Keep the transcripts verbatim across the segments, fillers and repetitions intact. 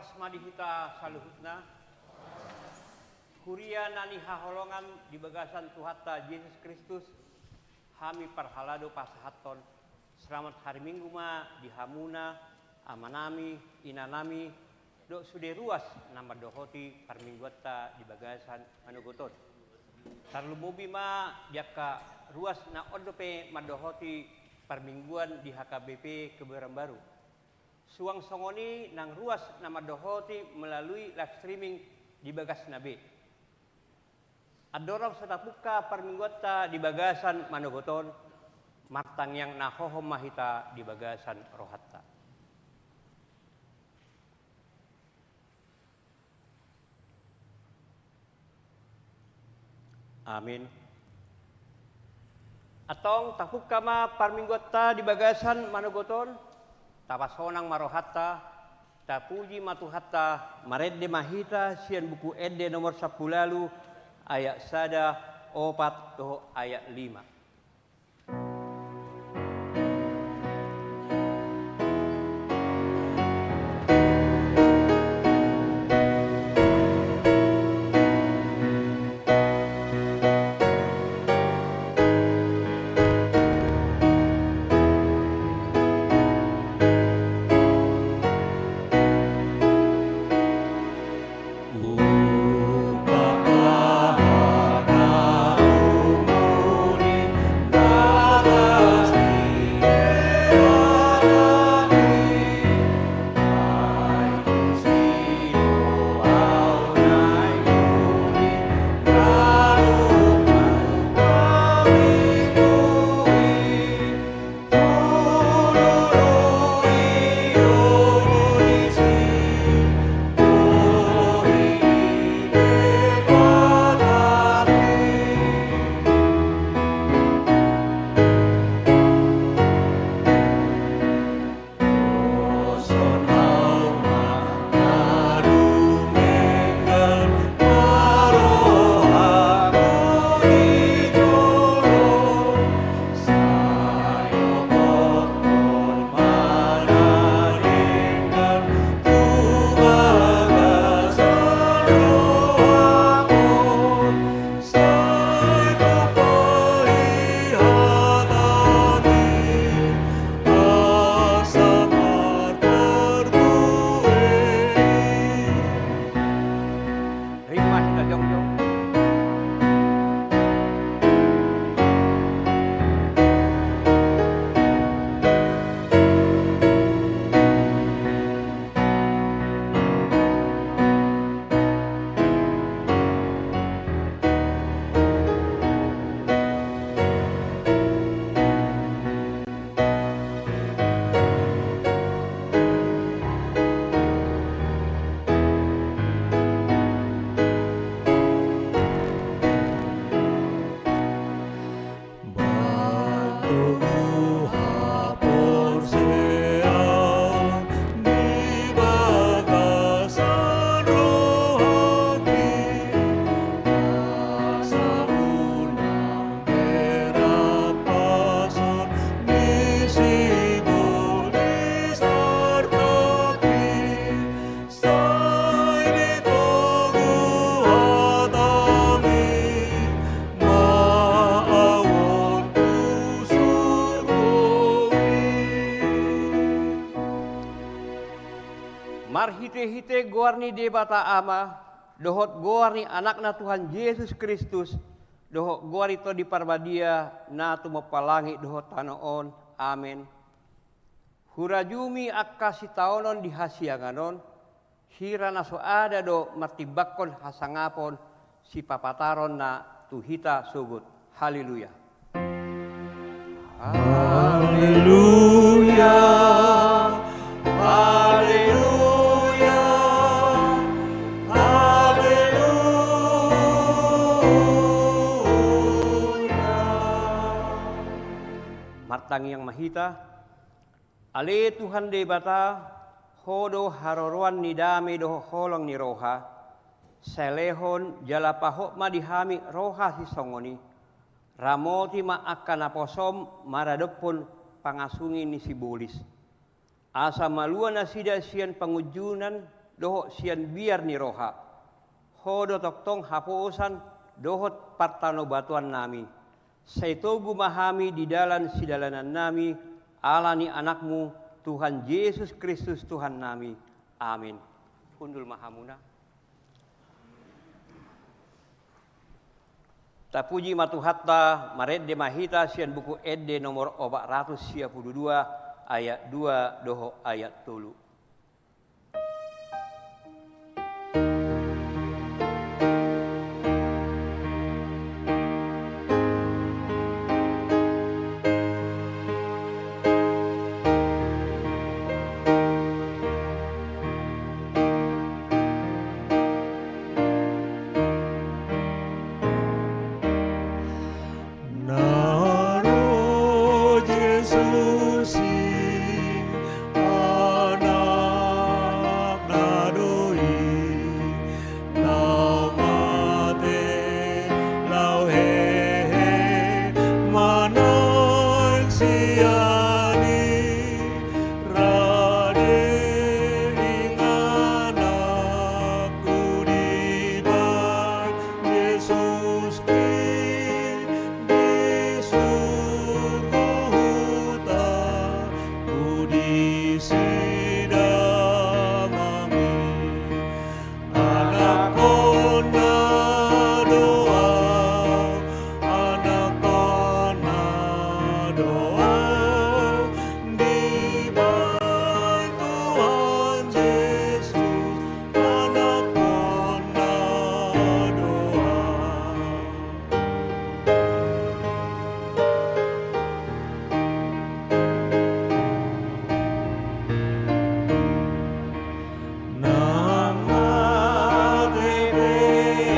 Horas ma di hita saluhutna. Huria na nihaholongan di bagasan Tuhanta Jesus Kristus, hami parhalado pasahathon selamat hari Minggu ma di hamuna, amanami, inanami, dohot sude ruas na mandohoti parmingguanta di bagasan manogot on. Tarlumobi ma di angka ruas na on dope mandohoti parmingguan di H K B P Kebayoran Baru. Suang songon i nang ruas na mandohoti melalui live streaming di bagasna be. Andorang so tapungka parmingguanta di bagasan manogot on, martangiang na hohom ma hita di bagasan rohanta. Amin. Antong tapungka ma parmingguanta di bagasan manogot on, tapasonang ma rohanta, tapuji ma Tuhanta, marende ma hita sian Buku Ende nomor sampulu ualu, ayat sada, opat dohot ayat lima. Rima hita jongjong. Marhitehite goar ni Debata Ama, dohot goar ni Anakna Tuhan Jesus Kristus, dohot goar ni Tondi Parbadia, na tumompa langit dohot tano on. Amen. Hurajumi angka sitaonon di hasiangan on, hira na so ada do martimbangkon hasangapon sipapataronna tu hita sogot. Haleluya. Haleluya. Haleluya. Haleluya. Martangiang ma hita. Ale Tuhan Debata, Ho do haroroan ni dame dohot holong ni roha. Sai lehon jala pahot ma di hami roha sisongon i. Ramoti ma angka naposom maradophon pangasungi ni sibolis, asa malua nasida sian pangunjunan dohot sian biar ni roha. Ho do tongtong haposan dohot partanobatuannami. Sai togu ma hami di dalan sidalanannami, ala ni Anakmu, Tuhan Jesus Kristus Tuhannami. Amin. Hundul ma hamuna. Tapuji ma Tuhanta, marende ma hita sian Buku Ende nomor opat ratus sia pulu dua, ayat dua dohot ayat tolu. Na ro Jesus i Anakna do i, laho mate, laho hehe, manaek sian i, rade inganan ku dibaen Jesus i di surgo huta, pudi si Damang i. Anakkonna do ahu, anakkonna do ahu, dibaen Tuhan Jesus, anakkonna do ahu. Nang mate pe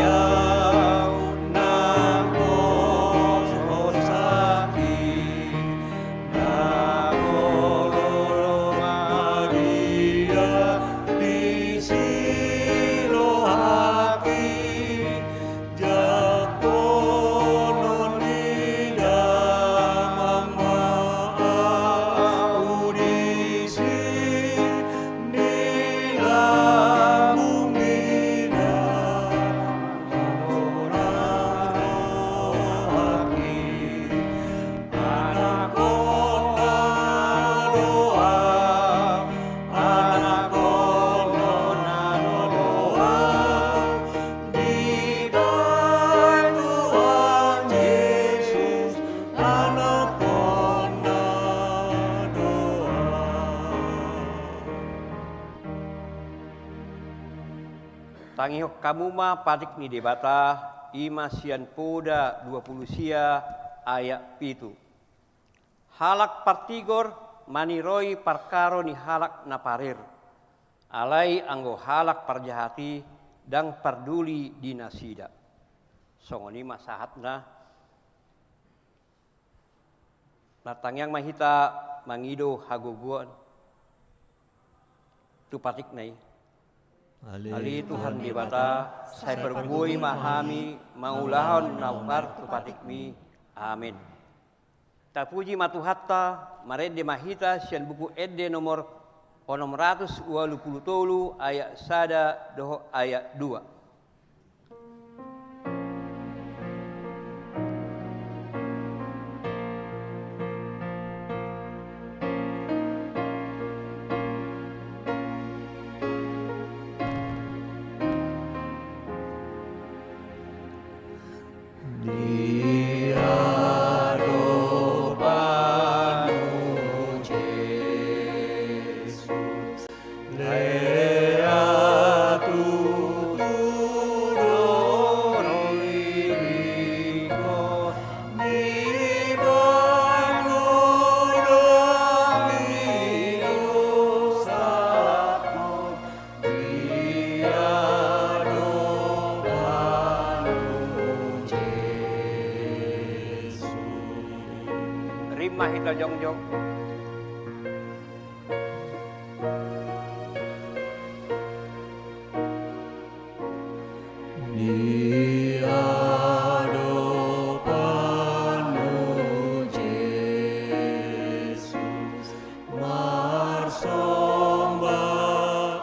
ahu, nang pos ho sakit, na olo ma di ahu disi rohangki, jangkonon ni Damang ma ahu disi, di lambung ni Damang ma rohangki. Anakkonna do ahu, anakkonna do ahu, dibaen Tuhan Jesus, anakkonna do ahu. Tangihon hamu ma patik ni Debata, i ma sian Poda dua pulu sia ayat pitu. Halak partigor maniroi parkaro ni halak na parer, alai anggo halak parjahat i ndang parduli di nasida. Songon i ma sahatna. Martangiang ma hita mangido hagogoon tu patikna i. Ale Tuhan Debata, sai parbue ma hami mangulahon na umpar tu patikmi. Amen. Tapuji ma Tuhanta, marende ma hita sian Buku Ende nomor onom ratus ualu pulu tolu ayat sada dohot ayat dua. Di adopanmu Jesus, lea tutu do diringkot, dibaen godang ni dosangku. Di adopanmu Jesus. Rima hita jongjong. Di adopanmu Jesus. Marsomba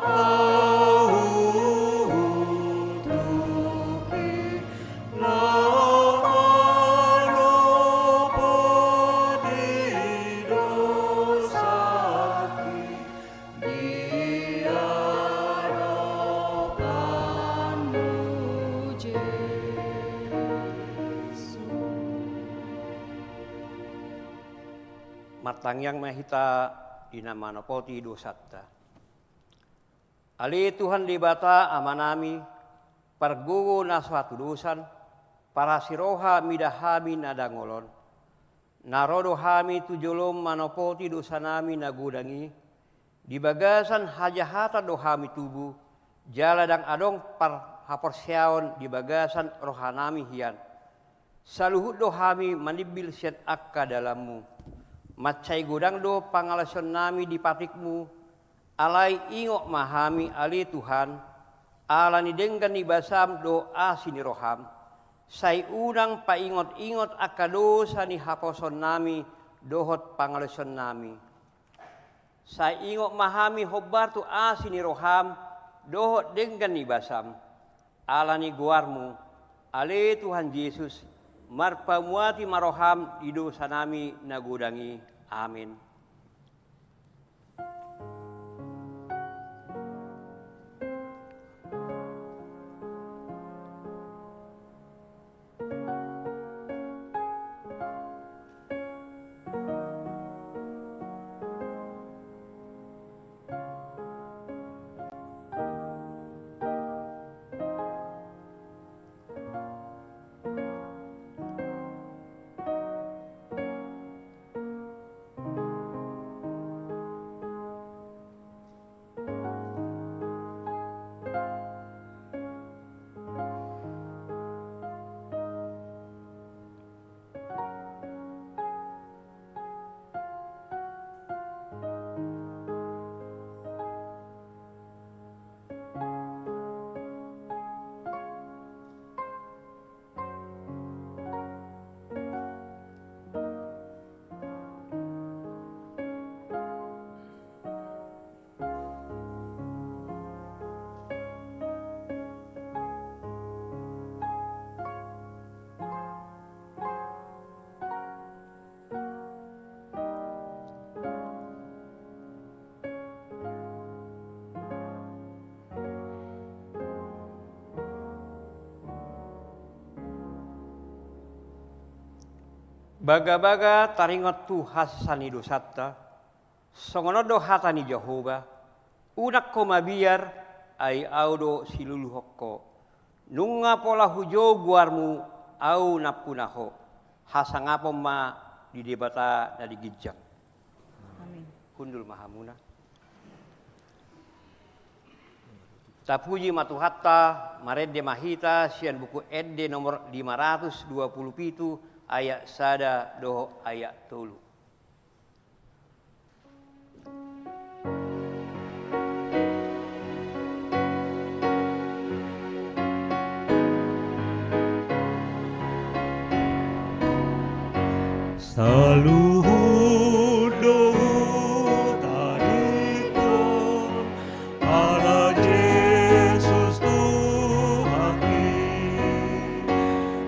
ahu Martangiang ma hita di na manopoti dosanta. Ale Tuhan Debata Amanami, pargogo na so hatudosan, parasi roha mida hami na dangol on. Na ro do hami tu jolom manopoti dosanami na godang i, di bagasan hajahatan do hami tubu, jala ndang adong par-, haporseaon di bagasan rohanami hian. Saluhut do hami manimbil sian angka dalanmu. Mansai godang do pangalaosionnami di patikmu, alai ingot ma hami ale Tuhan, ala ni denggan ni basam dohot asi ni roham. Sai unang paingot-ingot angka dosa ni haposoonnami dohot pangalaosionnami. Sai ingot ma hami hombar tu asi ni roham dohot denggan ni basam. Ala ni goarmu, ale Tuhan Jesus, marpamuati ma roham di dosanami na godang i. Amen. Bagabaga taringot tu hasesaan ni dosanta, songon on do hata ni Jahowa: Unang ho mabiar, ai Ahu do siluluhon ho. Nunga pola hujou goarmu, Ahu nampuna ho. Hasangapon ma di Debata na di ginjang. Amin. Hundul ma hamuna. Tapuji ma Tuhanta, marende ma hita sian Buku Ende nomor lima ratus dua puluh pitu, ayat sada dohot ayat tolu. Saluhut do hutadingkon ala Jesus Tuhanki,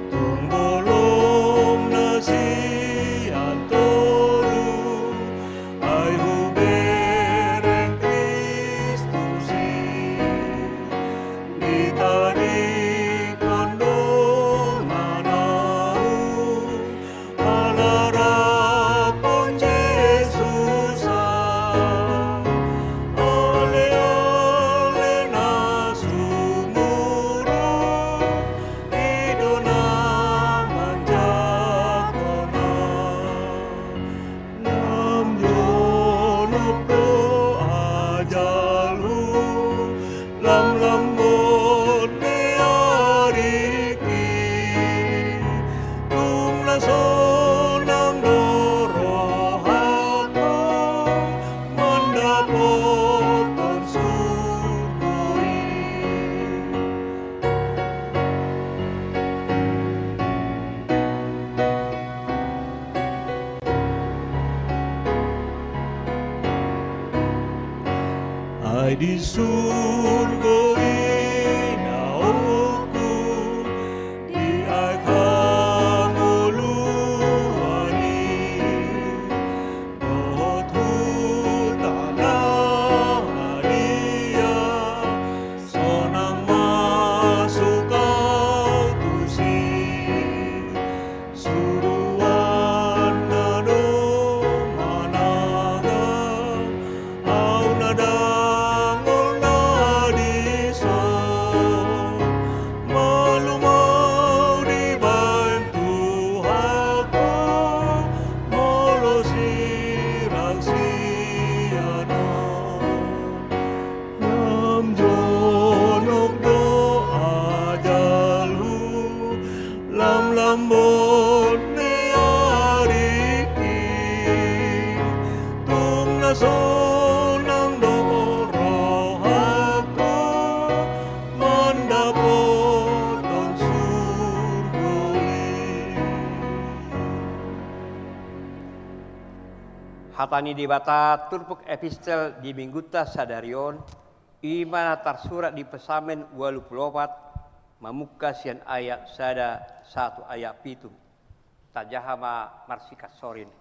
tung bolong na sian toru, ai hubereng Kristus i. Ditadingkon dongan ahu, ala rap Jesus ahu, ale-ale na sumurung, i do na manjangkon ahu. Lam jonok do ajalhu, lam lambot ni ariki, tung na sonang do rohangku mandapothon surgo i. Ai di surgo i naungku, di aek hangoluan i, dohot huta na hadia, sonang masuk ahu tusi. Suruan na do ma Hata ni Debata turpuk epistel di minggunta sadari on, i ma na tarsurat di Psalmen ualu pulu opat, mamungka sian ayat sada sahat tu ayat pitu. Tajaha ma marsikansorin.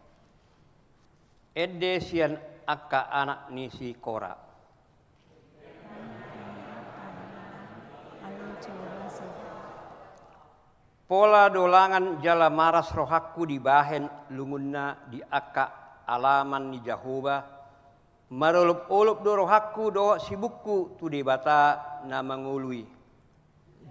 Ende sian angka anak ni si Kora. Pola do langan jala maras rohangku dibahen lungunna di angka alaman ni Jahowa, marolopolop do rohangku dohot sibukku tu Debata na mangolu i.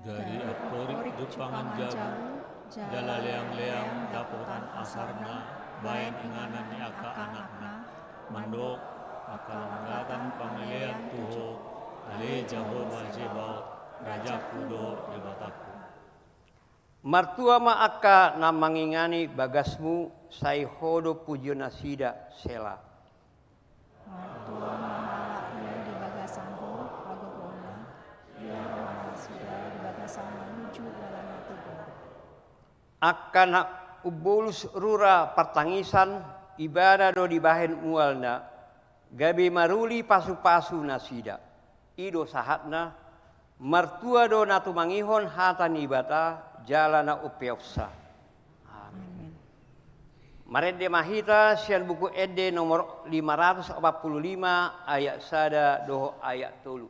Gari amporik jumpang jabu, jala leangleang dapotan asarna, bahen inganan ni angka anakna, mandok angka langgatan pangelean tu Ho, ale Jahowa Zebaot, Rajangku dohot Debatangku. Martua ma angka na mangingani bagasmu, sai Ho do pujion nasida. Sela. Martua ma halak na di bagasan Ho, hagogoonna, ia roha nasida di bagasan manuju dalan na tigor. Angka na umbolus rura partangisan, Ibana do dibahen mualna, gabe maruli pasupasu nasida. I do sahatna, martua do na tumangihon hata ni Debata, jala na umpeopsa. Amin. Amin. Marende ma hita sian Buku Ende nomor lima ratus opat pulu lima, ayat sada dohot ayat tolu.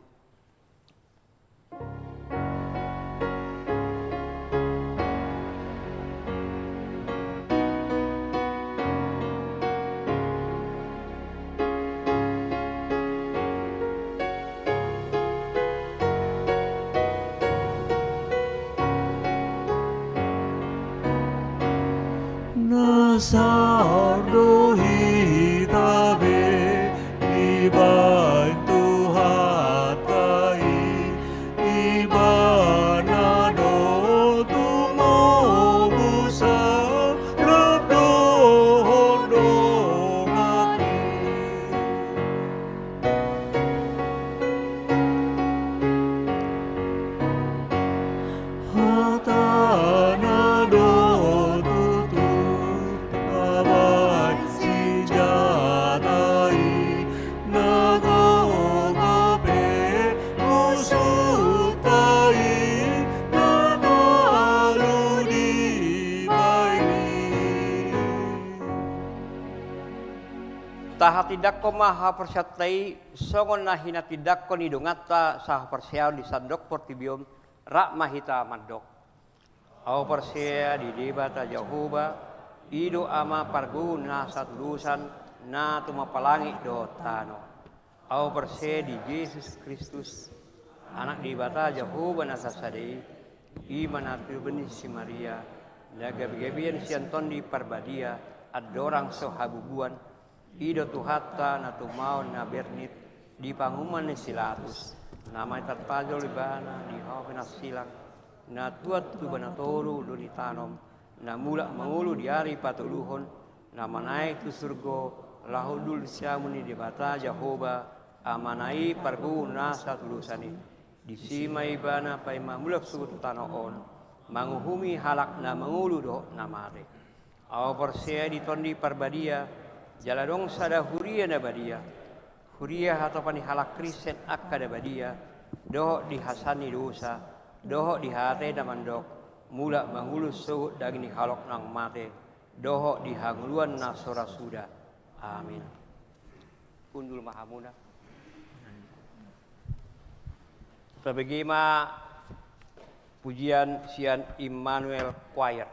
Na saor do hita be dibahen Tuhanta i, Ibana do tumombusa rap dohot dongan i. Hatana do tutu, bahen sinjata i, na gogo pe musunta i, na talu dibahen i. Tahatindangkon ma haporseaonta i, songon na hinatindangkon ni donganta sahaporseaon di sandok portibi on, rap ma hita mandok. Ahu porsea di Debata Jahowa, i do Ama pargogo na satudosan, na tumompa langit dohot tano. Ahu porsea di Jesus Kristus, Anak Debata Jahowa na sasada i, i ma na tinodohon ni si Maria, na gabegabean sian Tondi Parbadia, andorang so habubuan, i do Tuhanta na tumaon na bernit di panguhuman ni si Latus, na manjalo Ibana di hau pinarsilang, na tuat tu ibana toru do ditanom, na mulak mangolu di ari patoluhon, na manaek tu surgo, laho hundul di siamun ni Debata Jahowa, Amana i pargogo na satudosan i. Disi ma Ibana paima mulak sogot tu tano on, manguhumi halak na mangolu dohot na mate. Ahu porsea di Tondi Parbadia, jala adong sada huria na badia. Huria hatopan ni halak Kristen angka na badia, dohot di hasesaan ni dosa, dohot di hata na mandok, mulak mangolu sogot daging ni halak naung mate, dohot di hangoluan na so ra suda. Amin. Hundul ma hamuna. Tabege ma pujian sian Immanuel Choir.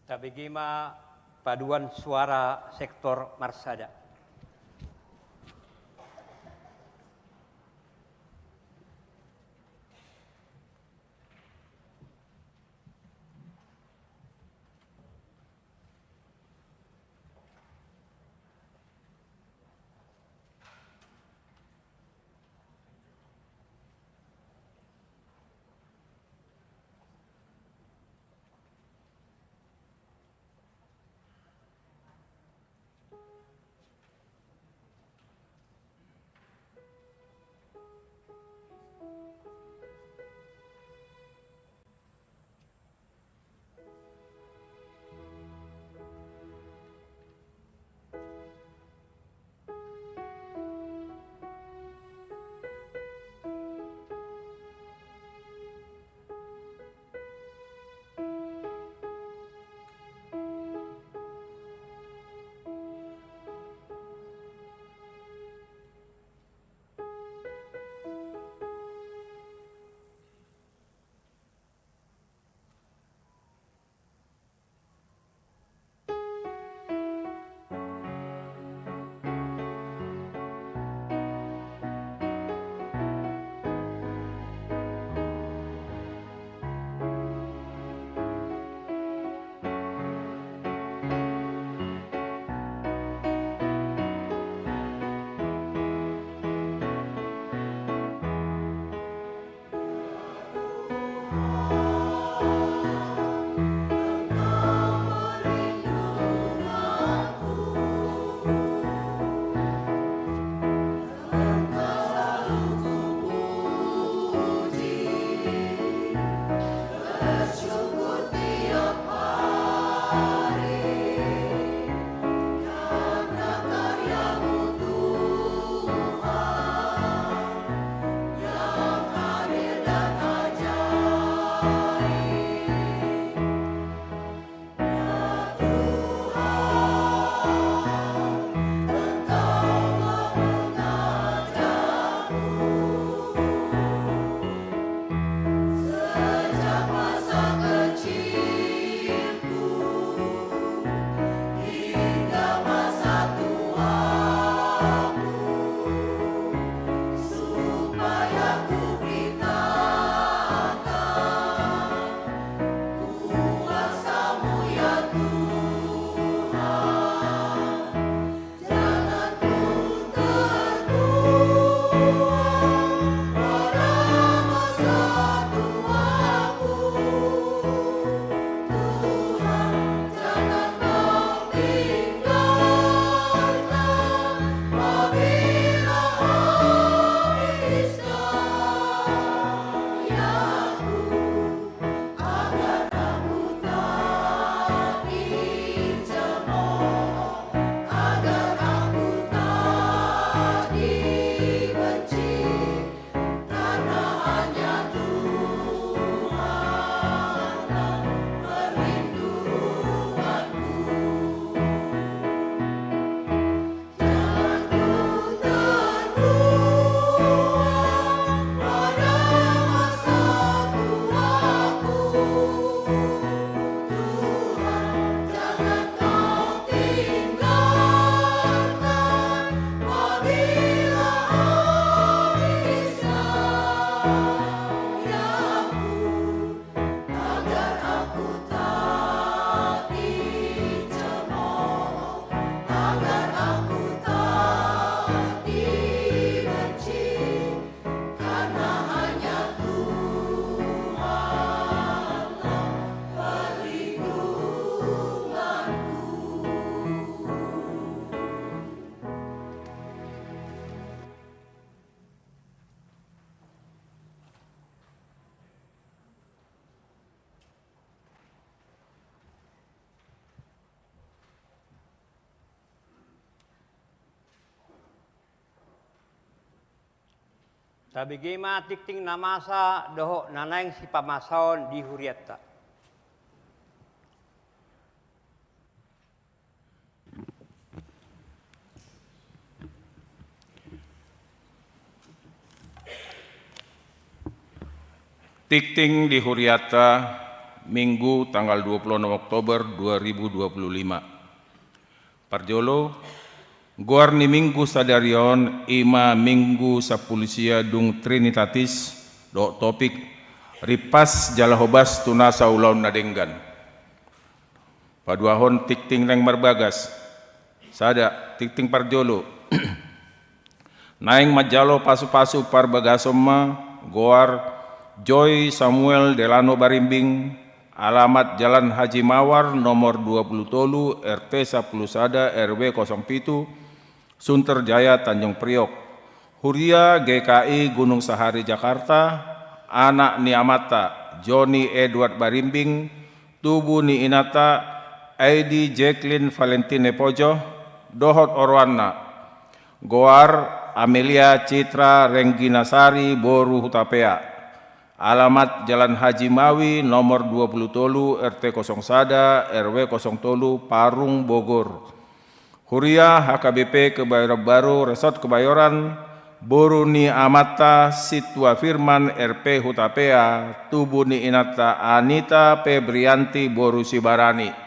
Tabege ma paduan suara sektor marsada. Tabege ma tingting na masa dohot na naeng sipamasaon di hurianta. Tingting di hurianta Minggu tanggal dua puluh enam Oktober dua ribu dua puluh lima. Parjolo, goar ni Minggu sadari on i ma Minggu sampulu sia dung Trinitatis, dohot topik: Rimpas jala hobas tu nasa ulaon na denggan. Paduahon tingting naeng marbagas. Sada, tingting parjolo. Naeng manjalo pasupasu parbagason ma goar Joy Samuel Delano Barimbing, alamat Jalan Haji Mawar nomor dua puluh tolu, R T sampulu sada, R W kosong pitu, Sunter Jaya, Tanjung Priok. Huria G K I Gunung Sahari Jakarta, anak ni amanta Joni Edward Barimbing, tubu ni inanta Aidi Jacqueline Valentine Pojoh, dohot oroanna. Goar Amelia Citra Rengginasari boru Hutapea. Alamat Jalan Haji Mawi nomor dua puluh tolu, R T kosong sada, R W kosong tolu, Parung, Bogor. Huria H K B P Kebayoran Baru, Resort Kebayoran, boru ni amanta Sintua Firman R P Hutapea, tubu ni inanta Anita Febrianti boru Sibarani.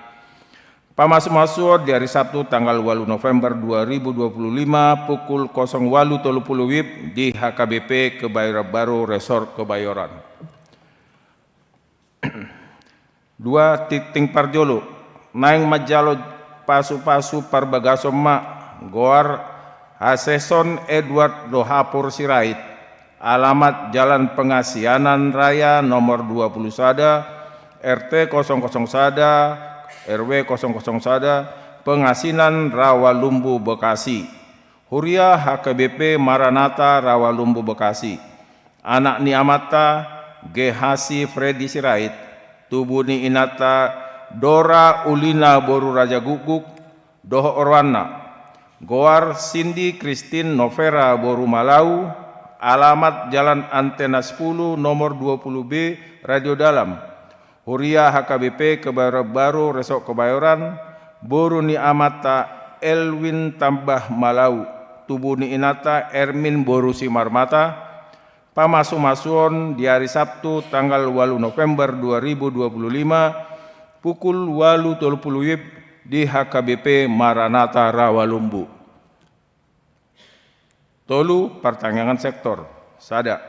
Pamasumasuon di ari Sabtu tanggal ualu November dua ribu dua puluh lima pukul kosong ualu tolu puluh WIB di H K B P Kebayoran Baru, Resort Kebayoran. Dua, tingting parjolo. Naeng manjalo pasupasu parbagason ma goar Haseson Edward Dohapur Sirait, alamat Jalan Pengasianan Raya nomor dua puluh sada, R T kosong kosong sada, R W kosong kosong sada, Pengasinan, Rawalumbu, Bekasi. Huria H K B P Maranatha, Rawalumbu, Bekasi. Anak ni amanta Gehasi Freddy Sirait, tubu ni inanta Dora Ulina boru Rajagukguk, dohot oroanna. Goar Cindy Christine Novera boru Malau, alamat Jalan Antena sepuluh nomor dua puluh B, Radio Dalam. Huria H K B P Kebayoran Baru, Resort Kebayoran, boru ni amanta Elwin Tambah Malau, tubu ni inanta Ermin boru Simarmata. Pamasumasuon di ari Sabtu tanggal ualu November dua ribu dua puluh lima pukul ualu tolu puluh WIB di H K B P Maranatha, Rawalumbu. Tolu, partangiangan sektor. Sada.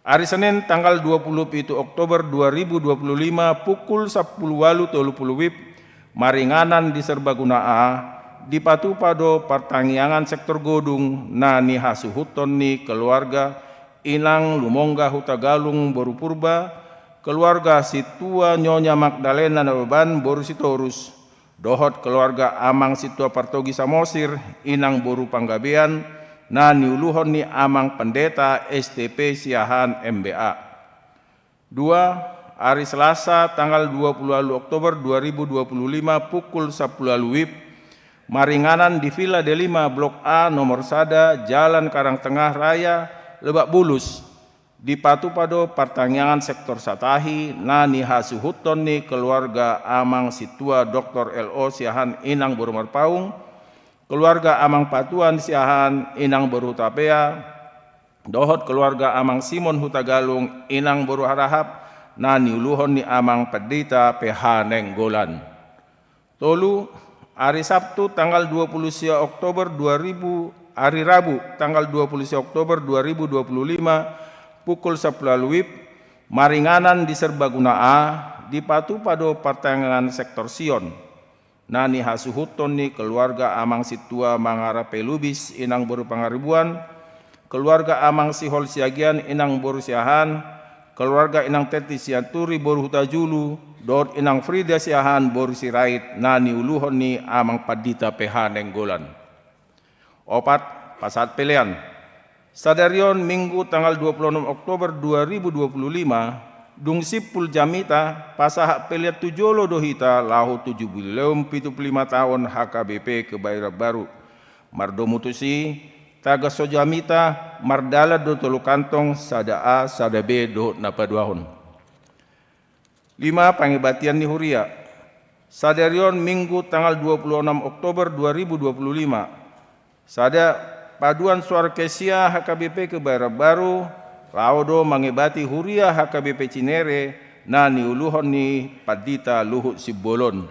Ari Senin tanggal dua puluh pitu Oktober dua ribu dua puluh lima pukul sampulu ualu tolu puluh WIB, maringanan di Serbaguna A, dipatupa do partangiangan sektor godung na nihasuhuton ni keluarga Inang Lumongga Hutagalung boru Purba, keluarga Sintua Nyonya Magdalena Nababan boru Sitorus, dohot keluarga Amang Sintua Partogi Samosir, Inang boru Panggabean, na niuluhon ni Amang Pendeta S T P Siahaan M B A. Dua, ari Selasa tanggal dua puluh ualu Oktober dua ribu dua puluh lima pukul sampulu ualu WIB, maringanan di Villa Delima Blok A nomor sada, Jalan Karang Tengah Raya, Lebak Bulus. Dipatupa do partangiangan sektor satahi na nihasuhuton ni keluarga Amang Sintua Doktor L O Siahaan Inang boru Marpaung, keluarga Amang Patuan Siahaan Inang boru Hutapea, dohot keluarga Amang Simon Hutagalung Inang boru Harahap, na niuluhon ni Amang Pendeta P H Nainggolan. Tolu, ari Sabtu tanggal dua puluh sia Oktober dua ribu, ari Rabu tanggal dua puluh sia Oktober dua ribu dua puluh lima pukul sampulu ualu WIB, maringanan di Serbaguna A, dipatupa do partangiangan sektor Sion na nihasuhuton ni keluarga Amang Sintua Mangarape Lubis Inang boru Pangaribuan, keluarga Amang Sihol Siagian Inang boru Siahaan, keluarga Inang Teti Sianturi boru Hutajulu, dohot Inang Frida Siahaan boru Sirait na niuluhon ni Amang Pandita P H Nainggolan. Opat, pasahat pelean. Sadari on Minggu tanggal dua puluh enam Oktober dua ribu dua puluh lima, dung simpul jamita, pasahat pelean tu jolo do hita laho tu jubileum pitu pulu lima taon H K B P Kebayoran Baru. Mardomu tusi, tagan so jamita, mardalan do tolu kantong, sada A, sada B, dohot na paduahon. Lima, pangebatian ni huria. Sadari on Minggu tanggal dua puluh enam Oktober dua ribu dua puluh lima. Sada, paduan suara kesia H K B P Kebayoran Baru, laho do mangebati huria H K B P Cinere, na niuluhon ni Pandita Luhut Simbolon.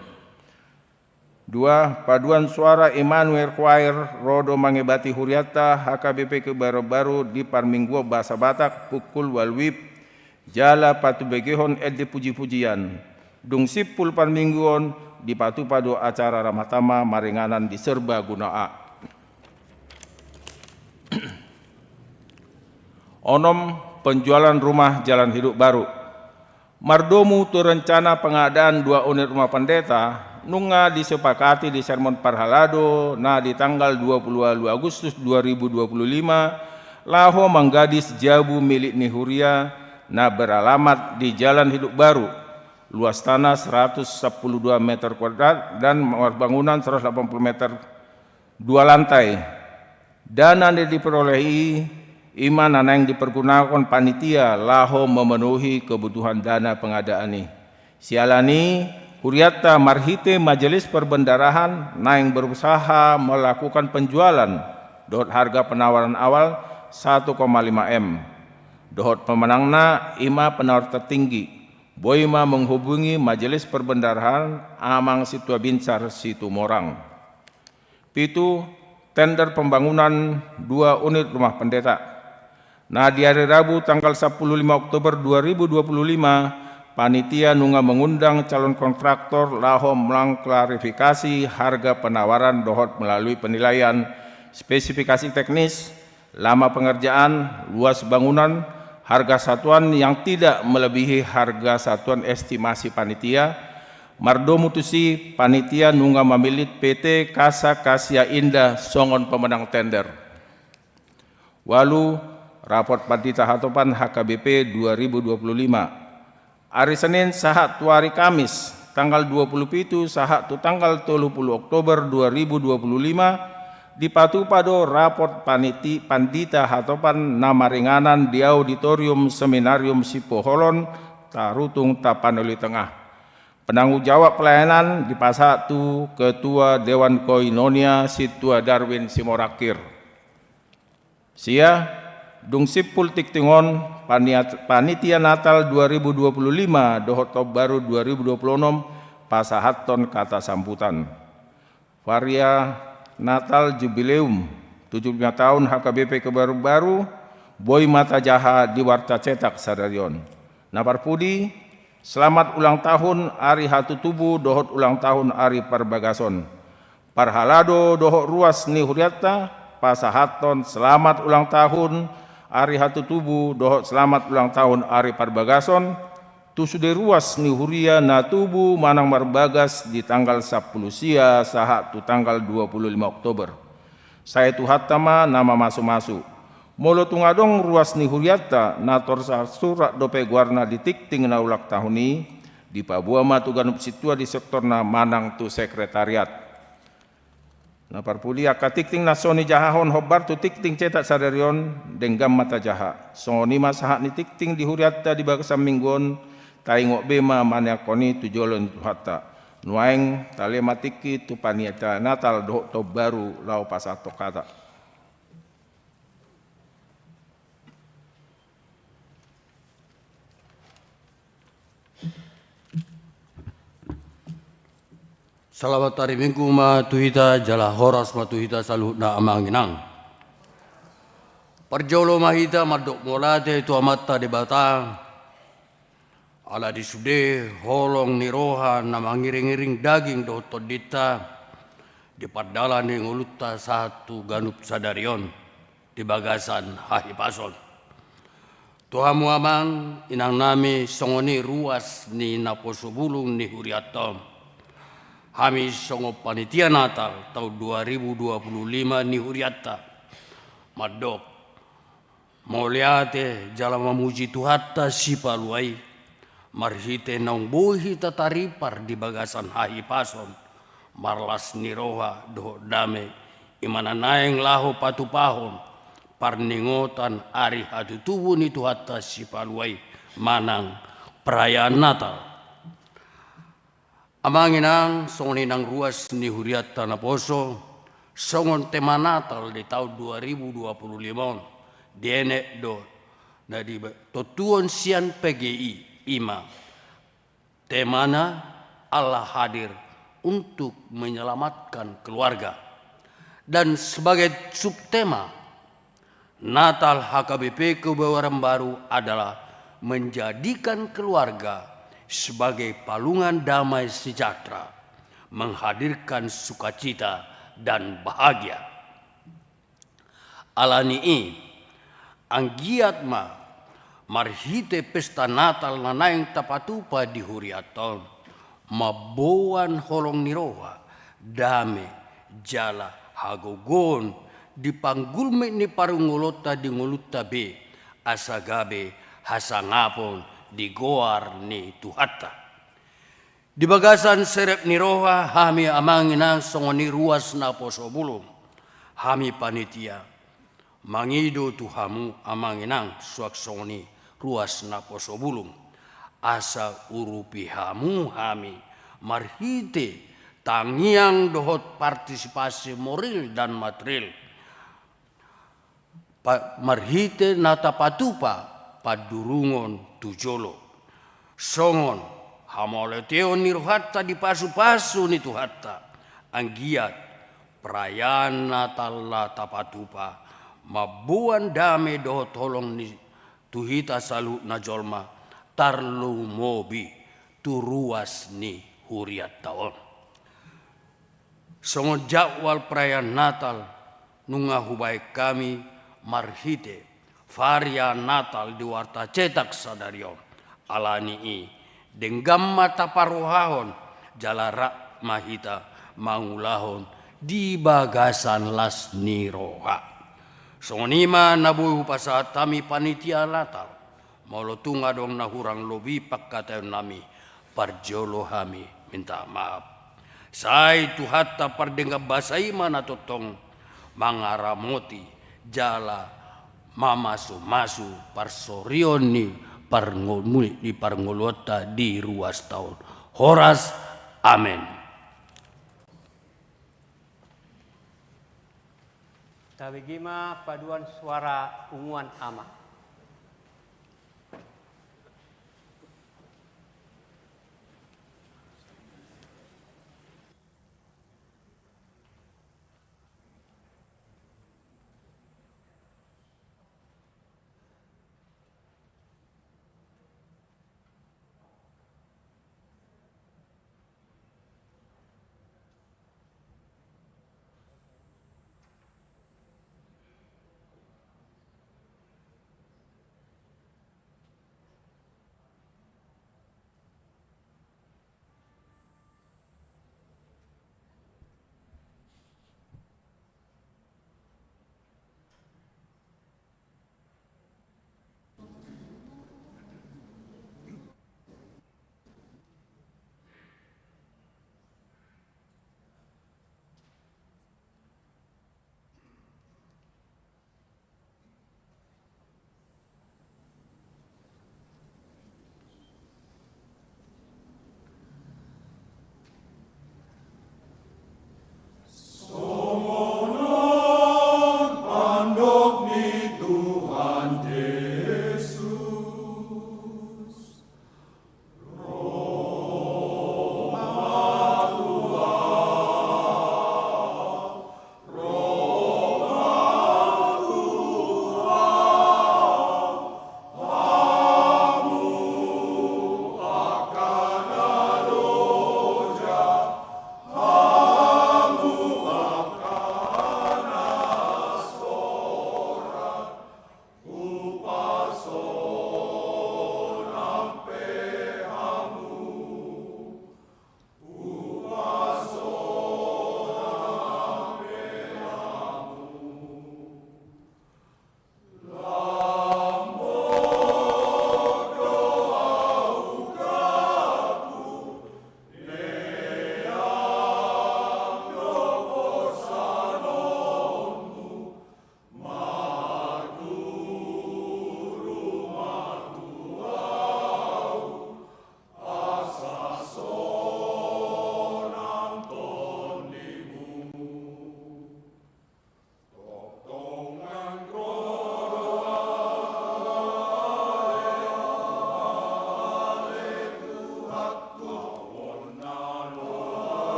Dua, paduan suara Immanuel Choir ro do mangebati hurianta H K B P Kebayoran Baru di parmingguon bahasa Batak pukul ualu W I B jala patubegehon ende puji-pujian. Dung simpul parmingguon, dipatupa do acara ramatama maringanan di Serbaguna A. Onom, penjualan rumah jalan hidup baru. Mardomu tu rencana pengadaan dua unit rumah pendeta, nunga disepakati di sermon parhalado na di tanggal dua puluh ualu Agustus dua ribu dua puluh lima, laho manggadis jabu milik ni huria na beralamat di Jalan Hidup Baru, luas tanah seratus sepuluh dua meter kuadrat dan marbangunan seratus delapan puluh meter dua lantai. Dana na diperoleh i, i ma na naeng dipergunakan panitia laho memenuhi kebutuhan dana pengadaan i. Siala ni i, hurianta marhite Majelis Perbendaharian naeng berusaha melakukan penjualan dohot harga penawaran awal satu koma lima M. Dohot pemenangna, i ma penawar tertinggi, boi ma menghubungi Majelis Perbendaharian Amang Sintua Binsar Situmorang. Pitu, tender pembangunan dua unit rumah pendeta. Na di ari Rabu tanggal sepuluh lima Oktober dua ribu dua puluh lima, panitia nunga mengundang calon kontraktor laho mengklarifikasi harga penawaran dohot melalui penilaian spesifikasi teknis, lama pengerjaan, luas bangunan, harga satuan yang tidak melebihi harga satuan estimasi panitia. Mardomu tusi, panitia nunga mamillit P T Kasa Kasia Indah songon pemenang tender. Ualu, rapot Pandita Hatopan H K B P dua ribu dua puluh lima. Ari Senin sahat tu ari Kamis, tanggal dua puluh pitu sahat tu tanggal tolu puluh Oktober dua ribu dua puluh lima, dipatupa do rapot paniti-, Pandita Hatopan na maringanan di Auditorium Seminarium Sipoholon, Tarutung, Tapanuli Tengah. Penanggung jawab pelayanan dipasahat tu Ketua Dewan Koinonia Sintua Darwin Simorangkir. Sia, dung simpul tingting on, paniat-, panitia Natal dua ribu dua puluh lima dohot Tahun Baru dua ribu dua puluh enam pasahathon kata sambutan. Varian Natal Jubileum, tujuh puluh lima tahun H K B P Kebayoran Baru, boi ma tajaha di warta cetak sadari on. Na parpudi, selamat ulang tahun ari hatutubu dohot ulang tahun ari parbagason. Parhalado dohot ruas ni hurianta, pasahathon selamat ulang tahun ari hatutubu dohot selamat ulang tahun ari parbagason, tu sude ruas ni huria na tubu manang marbagas di tanggal sampulu sia sahat tu tanggal dua puluh lima Oktober. Sai Tuhanta ma na mamasumasu. Molo tung adong ruas ni hurianta na tarsurat dope goarna di tingting na ulang tahun i, dipaboa ma tu ganup sintua di sektorna manang tu sekretariat. Na parpudi, angka tingting na so nijahahon hombar tu tingting cetak sadari on, denggan ma tajaha. Songon i ma sahat ni tingting di hurianta di bagasan minggu on, taingot be ma maniangkon i tu jolo ni Tuhanta. Nuaeng, tale ma tingki tu panitia Natal dohot Tahun Baru laho pasahathon kata. Selamat hari Minggu ma tu hita, jala horas ma tu hita saluhutna amang inang. Parjolo ma hita mandok mauliate tu Amanta Debata, ala di sude holong ni roha na mangiring-iring daging dohot tondinta di pardalan ni ngolunta sahat tu ganup sadari on di bagasan hahipason. Tu hamu amang inang nami, songon i ruas ni naposo bulung ni hurianta on. Hami songon panitia Natal taon dua ribu dua puluh lima ni hurianta, mandok mauliate jala mamuji Tuhanta Sipalua i, marhite naung boi hita taripar di bagasan hahipason, marlas ni roha dohot dame, i ma na naeng laho patupahon parningotan ari hatutubu ni Tuhanta Sipalua i manang perayaan Natal. Amang inang, songon i nang ruas ni hurianta naposo, songon tema Natal di taon dua ribu dua puluh lima on, dienet do na ditontuhon sian P G I, i ma Temana, Allah hadir untuk menyelamatkan keluarga. Dan sebagai subtema, Natal H K B P Kebayoran Baru adalah menjadikan keluarga sebagai palungan damai sejahtera, menghadirkan sukacita dan bahagia. Alani i, anggiat ma marhite pesta Natal na naeng tapatupa di hurianta on, mamboan holong ni roha, dame, jala hagogoon di panggulmit ni parngoluonta di ngolunta be, asa gabe hasangapon di goar ni Tuhanta. Di bagasan serep ni roha hami amang inang songon i ruas naposo bulung, hami panitia, mangido tu hamu amang inang suang songon i ruas naposo bulung, asa urupi hamu hami marhite tangiang dohot partisipasi moral dan material, pa-, marhite na tapatupa pandurungon tu jolo. Songon hamauliateon ni rohanta di pasupasu ni Tuhanta, anggiat perayaan Natal na tapatupa mamboan dame dohot holong ni tu hita saluhutna jolma, tarlumobi tu ruas ni hurianta on. Songon jadwal perayaan Natal nunga hubaen hami marhite varian Natal di warta cetak sadari on. Alani i, denggan ma taparrohahon, jala rap ma hita mangulahon di bagasan las ni roha. Songon i ma na boi hupasahat hami panitia Natal. Molo tung adong na hurang lobi pangkataionnami, parjolo hami minta maaf. Sai Tuhanta pardenggan basa i ma na tongtong mangaramoti jala mamasumasu parsorion ni parngolu-, ni parngoluonta di ruas taon. Horas. Amen. Tabege ma paduan suara punguan ama.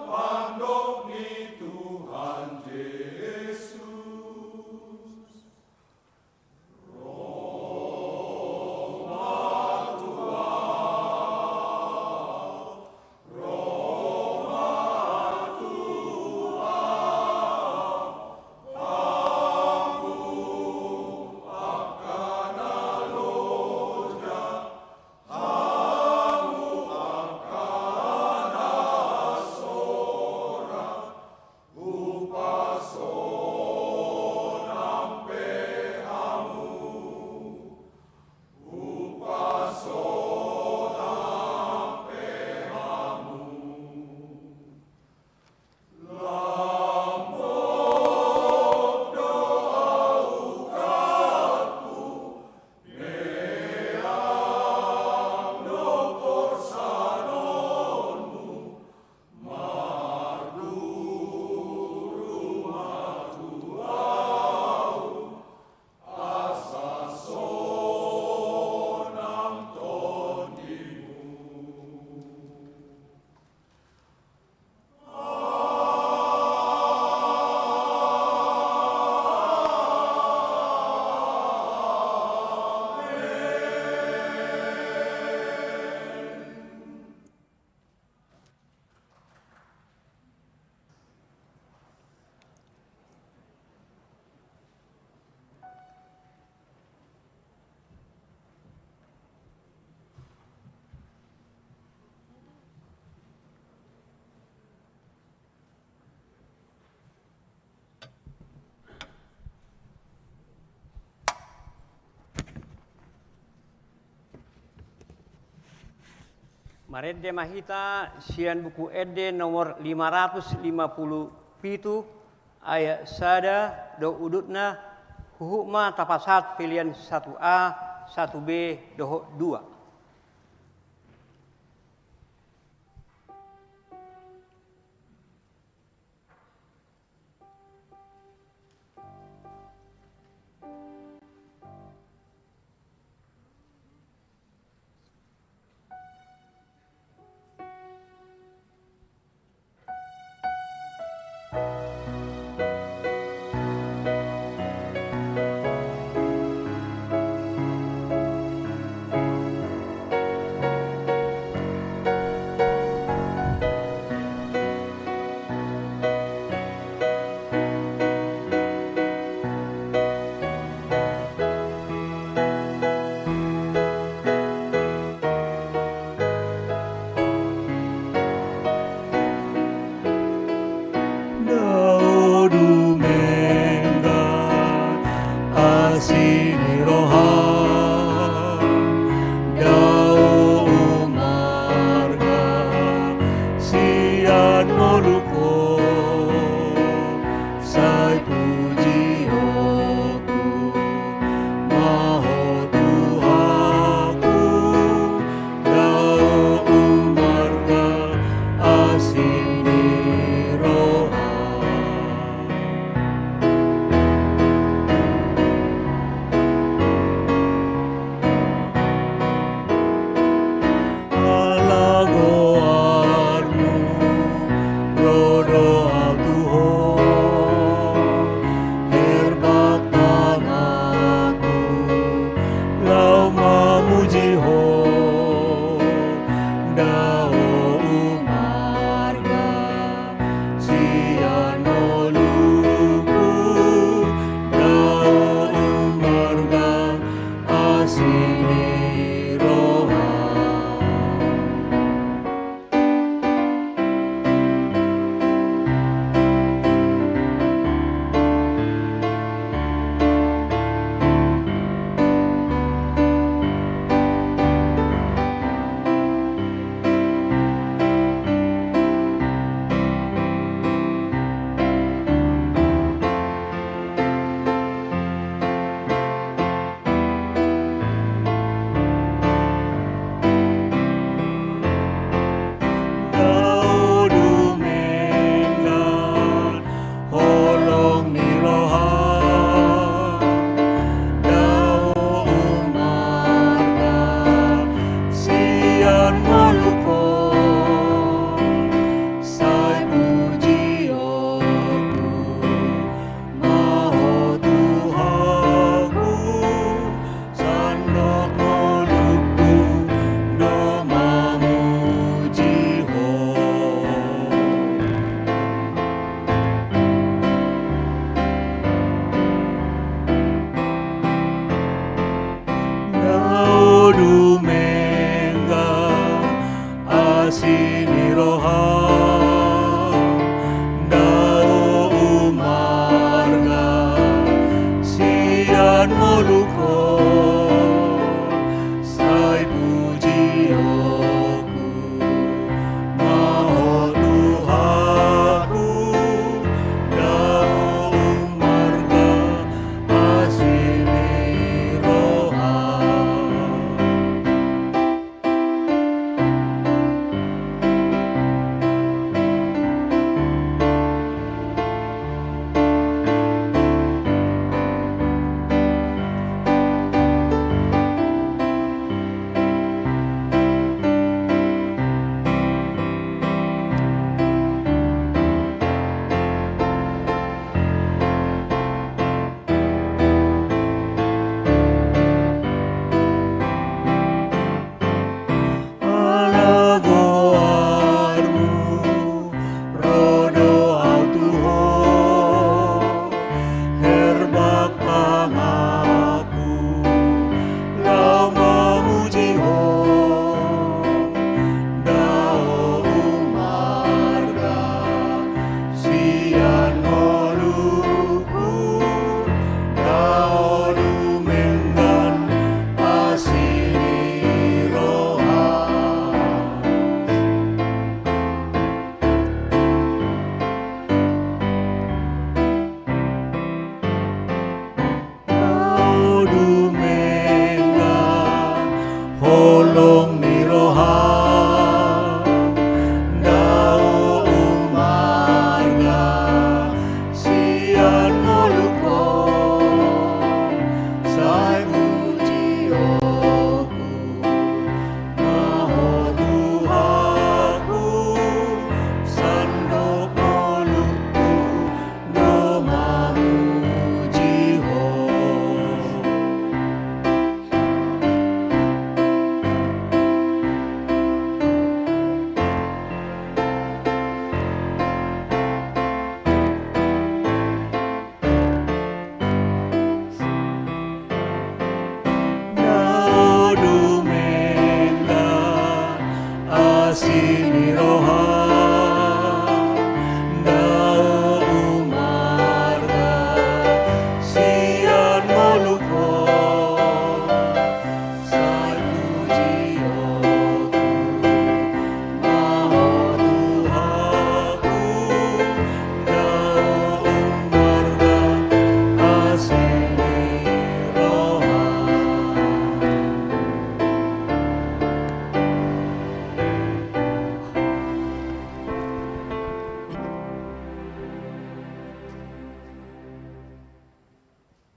Pandok ni Tuhan Jesus. Marende ma hita sian Buku Ende nomor lima ratus lima puluh pitu, ayat sada dohot udutna. Huhut ma tapasahat pelean satu A, satu B dohot dua. Dao dumenggan asi ni roham, dao umarga sian ngolungku, sai pujionku ma Ho Tuhanku, dao umarga asi ni roham. Ala goarmu ro do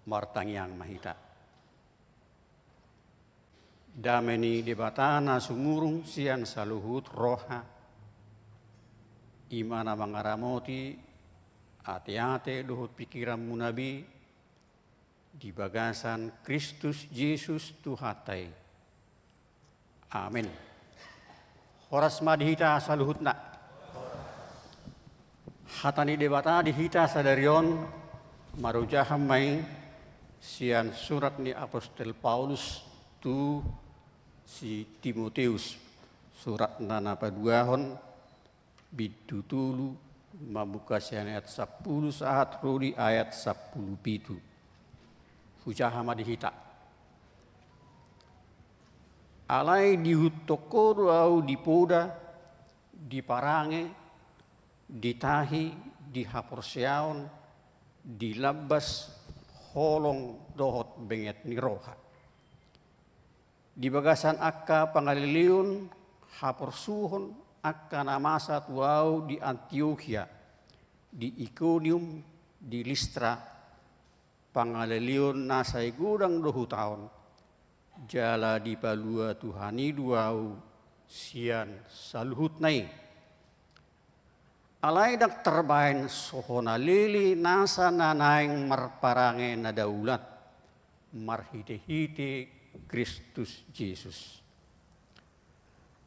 Martangiang ma hita. Dame ni Debata na sumurung sian saluhut roha, i ma na mangaramoti ateate dohot pingkiranmuna be di bagasan Kristus Jesus Tuhanta i. Amen. Horas ma di hita saluhutna. Hata ni Debata di hita sadari on marojahan ma i sian surat ni apostel Paulus tu si Timoteus, suratna na paduahon, bindu tolu, mamungka sian ayat sampulu sahat ro di ayat sampulu pitu. Hujaha ma di hita. Alai diihuthon Ho do ahu di poda, di parange, di tahi, di haporseaon, di lambas, holong dohot benget ni roha. Di bagasan angka pangaleleon haporsuhon angka na masa tu ahu di Antiokia, di Ikonium, di Listra, pangaleleon na sai godang do hutaon, jala dipalua Tuhan i do ahu sian saluhutna i. Alai ndang tarbahen so hona lele nasa na naeng marparange na daulat marhitehite Kristus Jesus.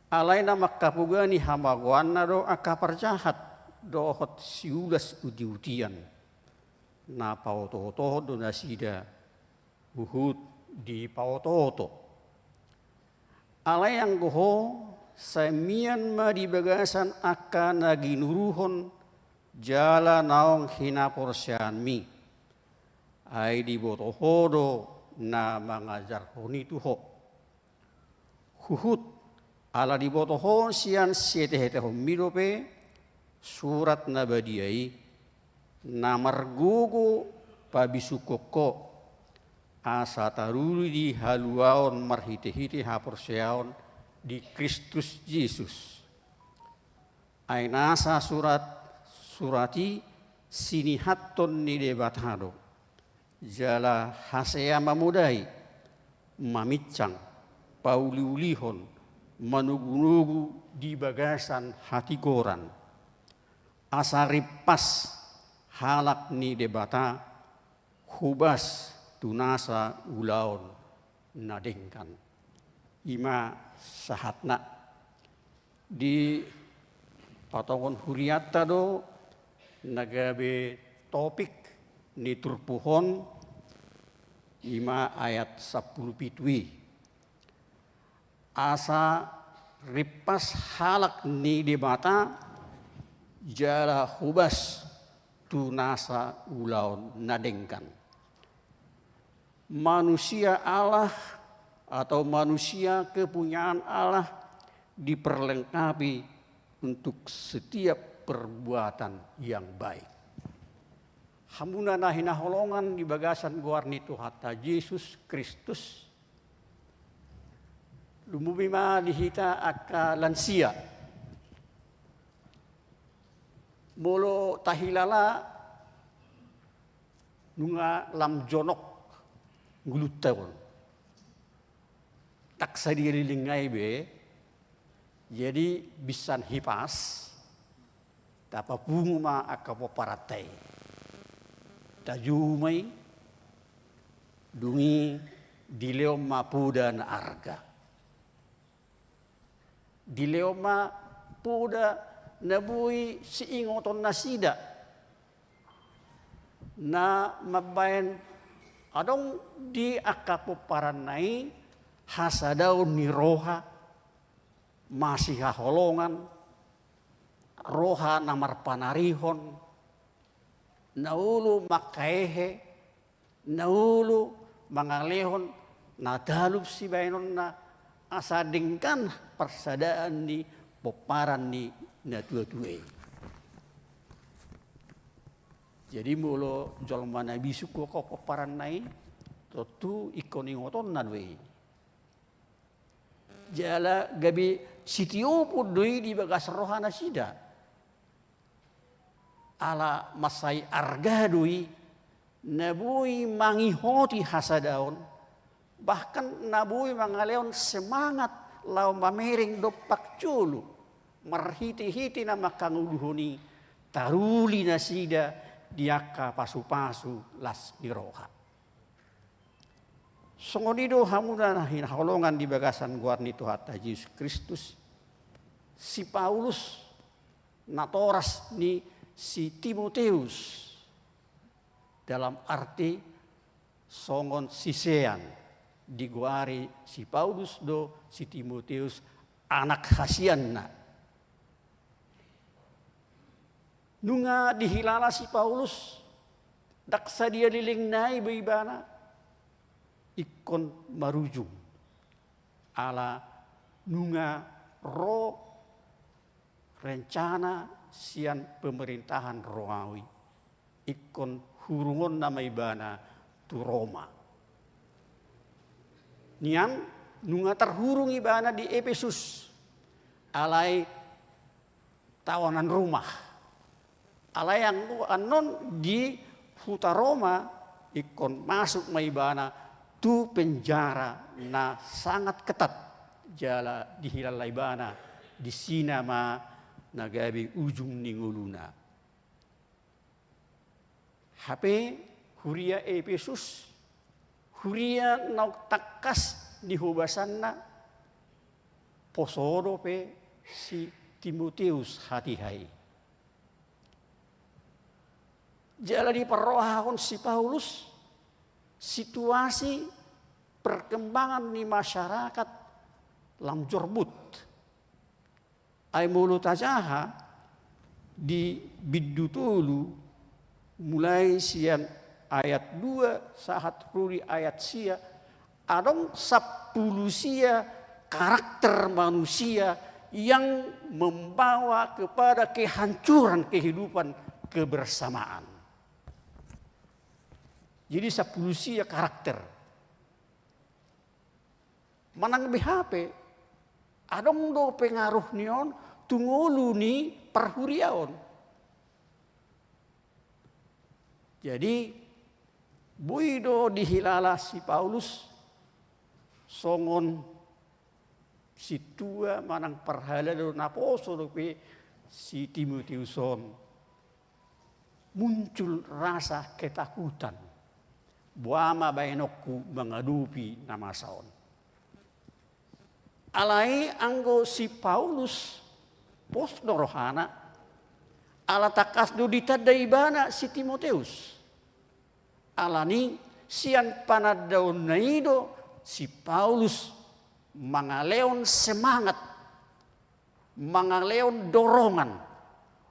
Alai na mangkapogani hamagoanna do angka parjahat dohot siulas utiutian, na paotootohon do nasida huhut dipaotooto. Alai anggo ho, sai mian ma di bagasan angka na ginuruhon jala naung hinaporseaonmi, ai diboto ho do na mangajarhon i tu ho. Huhut ala diboto ho sian sietehetehonmi dope Surat Na Badia i, na margogo pabisukhon ho, asa taruli di haluaon marhitehite haporseaon di Kristus Jesus. Ai nasa surat, surat i sinihathon ni Debata do, jala hasea mamodai, maminsang, pauliulihon, manogunogu di bagasan hatigoran, asa rimpas halak ni Debata hobas tu nasa ulaon na denggan. I ma sahatna. Dipatongon hurianta do na gabe topik ni turpuk on, i ma ayat sampulu pitu i. Asa rimpas halak ni Debata jala hobas tu nasa ulaon na denggan. Manusia Allah atau manusia kepunyaan Allah diperlengkapi untuk setiap perbuatan yang baik. Hamuna na hinaholongan di bagasan goar ni Tuhanta Jesus Kristus, lumobi ma di hita angka lansia. Molo tahilala nunga lam jonok ngolunta on. Ndang sadia leleng ai be. Jadi binsan hipas, tapapungu ma angka pomparanta i. Tajou ma i, dung i dilehon ma poda na arga. Dilehon ma poda na boi siingoton nasida, na mambahen adong di angka pomparanna i hasadaon ni roha, masihaholongan, roha na marpanarihon, na olo mangkahehe, na olo mangalehon na talup sibahenonna, asa denggan parsadaan ni pomparan ni natuatua i. Jadi molo jolma na bisuk ho pomparanna i, tontu ingkon ingotonna do i. Jala gabe sitiopon do i di bagas roha nasida. Ala mansai arga do i na boi mangihoti hasadaon, bahkan na boi mangalehon semangat laho mamereng dompak jolo, marhitehite na mangkangoluhon i, taruli nasida di angka pasupasu las ni roha. Songon i do hamuna na hinaholongan di bagasan goar ni Tuhanta Jesus Kristus, si Paulus, natoras ni si Timoteus, dalam arti songon sisean, digoari si Paulus do si Timoteus anak hasianna. Nunga dihilala si Paulus, ndang sadia lelengna i be ibana, ingkon marujung. Ala nunga ro rencana sian pemerintahan Romawi, ingkon hurungonna ma ibana tu Roma. Nian nunga tarhurung ibana di Epesus, alai tawanan rumah. Alai anggo annon di huta Roma, ingkon masuk ma ibana tu penjara na sangat ketat, jala dihilala ibana, disina ma na gabe ujung ni ngoluna. Hape huria Epesus, huria naung tangkas di hobasanna, poso dope si Timoteus hatiha i. Jala diparrohahon si Paulus situasi perkembangan ni masyarakat lam jorbut. Ai molo tajaha di bindu tolu, mulai sian ayat dua sahat ro di ayat sia, adong sampulu sia karakter manusia yang membawa kepada kehancuran kehidupan kebersamaan. Jadi sampulu sia karakter. Manang be hape, adong do pengaruh ni on tu ngolu ni parhuriaon. Jadi, boi do dihilala si Paulus songon sintua manang parhalado, naposo dope si Timoteus on. Muncul rasa ketakutan. Boha ma baenonku mangadopi na masa on. Alai anggo si Paulus, pos do rohana, ala tangkas do ditanda ibana si Timoteus. Alani sian panandaonna i do si Paulus mangalehon semangat, mangalehon dorongan,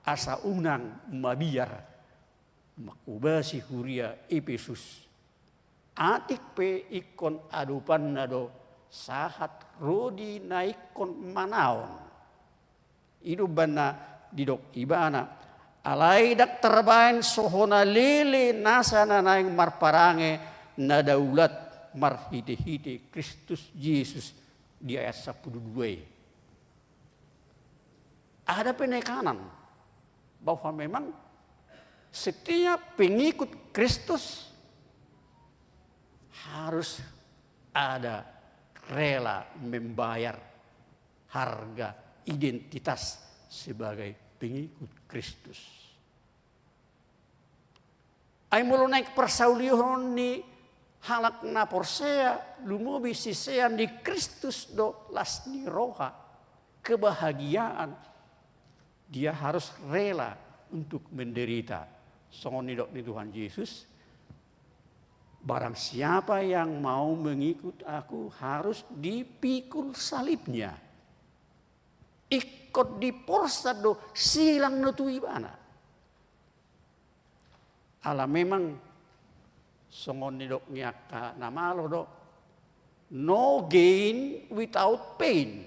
asa unang mabiar manghobasi huria Epesus. Atik pe ingkon adopanna do sahat ro di na ingkon manaon. I do umbahen na didok ibana, alai ndang tarbahen so hona lele nasa na naeng marparange na daulat marhitehite Kristus Jesus, di ayat sampulu dua i. Ada penekanan bahwa memang setiap pengikut Kristus harus ada rela membayar harga identitas sebagai pengikut Kristus. Ai molo naeng parsaulihon ni halak na porsea, lumobi sisean ni Kristus do las ni roha, kebahagiaan, dia harus rela untuk menderita. Songon nidok ni Tuhan Jesus, barang siapa yang mau mengikut aku harus dipikul salibnya. Ingkon diporsan do, silang do tu ibana. Ala memang songon nidok ni angka na malo do, no gain without pain.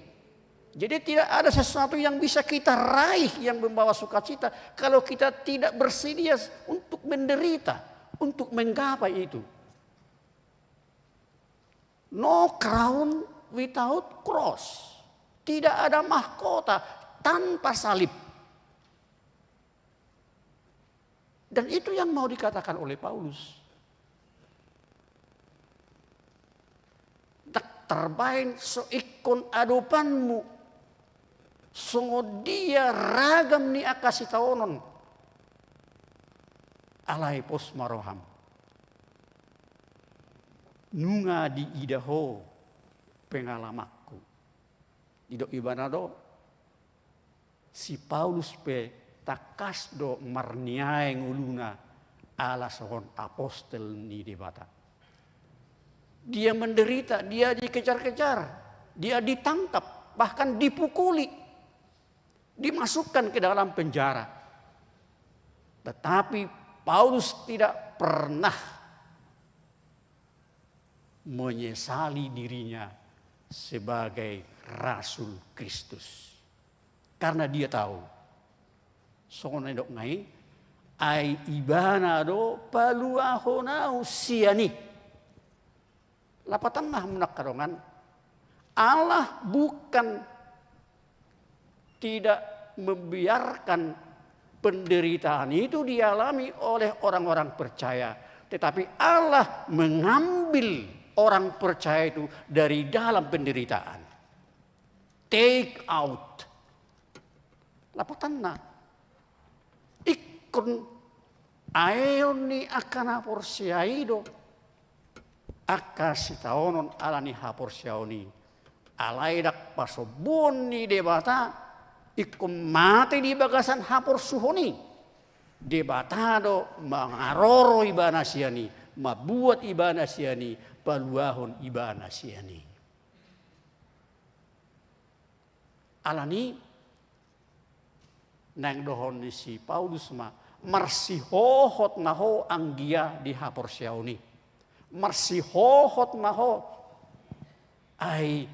Jadi tidak ada sesuatu yang bisa kita raih yang membawa sukacita kalau kita tidak bersedia untuk menderita, untuk menggapai itu. No crown without cross. Tidak ada mahkota tanpa salib. Dan itu yang mau dikatakan oleh Paulus. tarbaen so ingkon adopanmu songon dia ragam ni angka sitaonon. Alai pos ma roham. Nunga diida ho pengalamanku. Didok ibana do, si Paulus pe tangkas do marniae ngoluna ala songon apostel ni Debata. Dia menderita, dia dikejar-kejar, dia ditangkap, bahkan dipukuli, dimasukkan ke dalam penjara. Tetapi Paulus tidak pernah menyesali dirinya sebagai rasul Kristus. Karena dia tahu, songon na nidokna i, ai ibana do paluahon ahu sian i. Lapatanna hamu na angka dongan, Allah bukan tidak membiarkan penderitaan itu dialami oleh orang-orang percaya, tetapi Allah mengambil orang percaya itu dari dalam penderitaan. Take out. Lapatanna, ingkon aeon ni angka na porsea i do angka sitaonon ala ni haporseaon i. Alai ndang pasombuon ni Debata ingkon mate di bagasan haporsuhon i. Debata do mangaroro ibana sian i, mambuat ibana sian i, paluahon ibana sian i. Alani naeng dohonon ni si Paulus ma, marsihohot ma ho anggia di haporseaon i. Marsihohot ma ho. Ai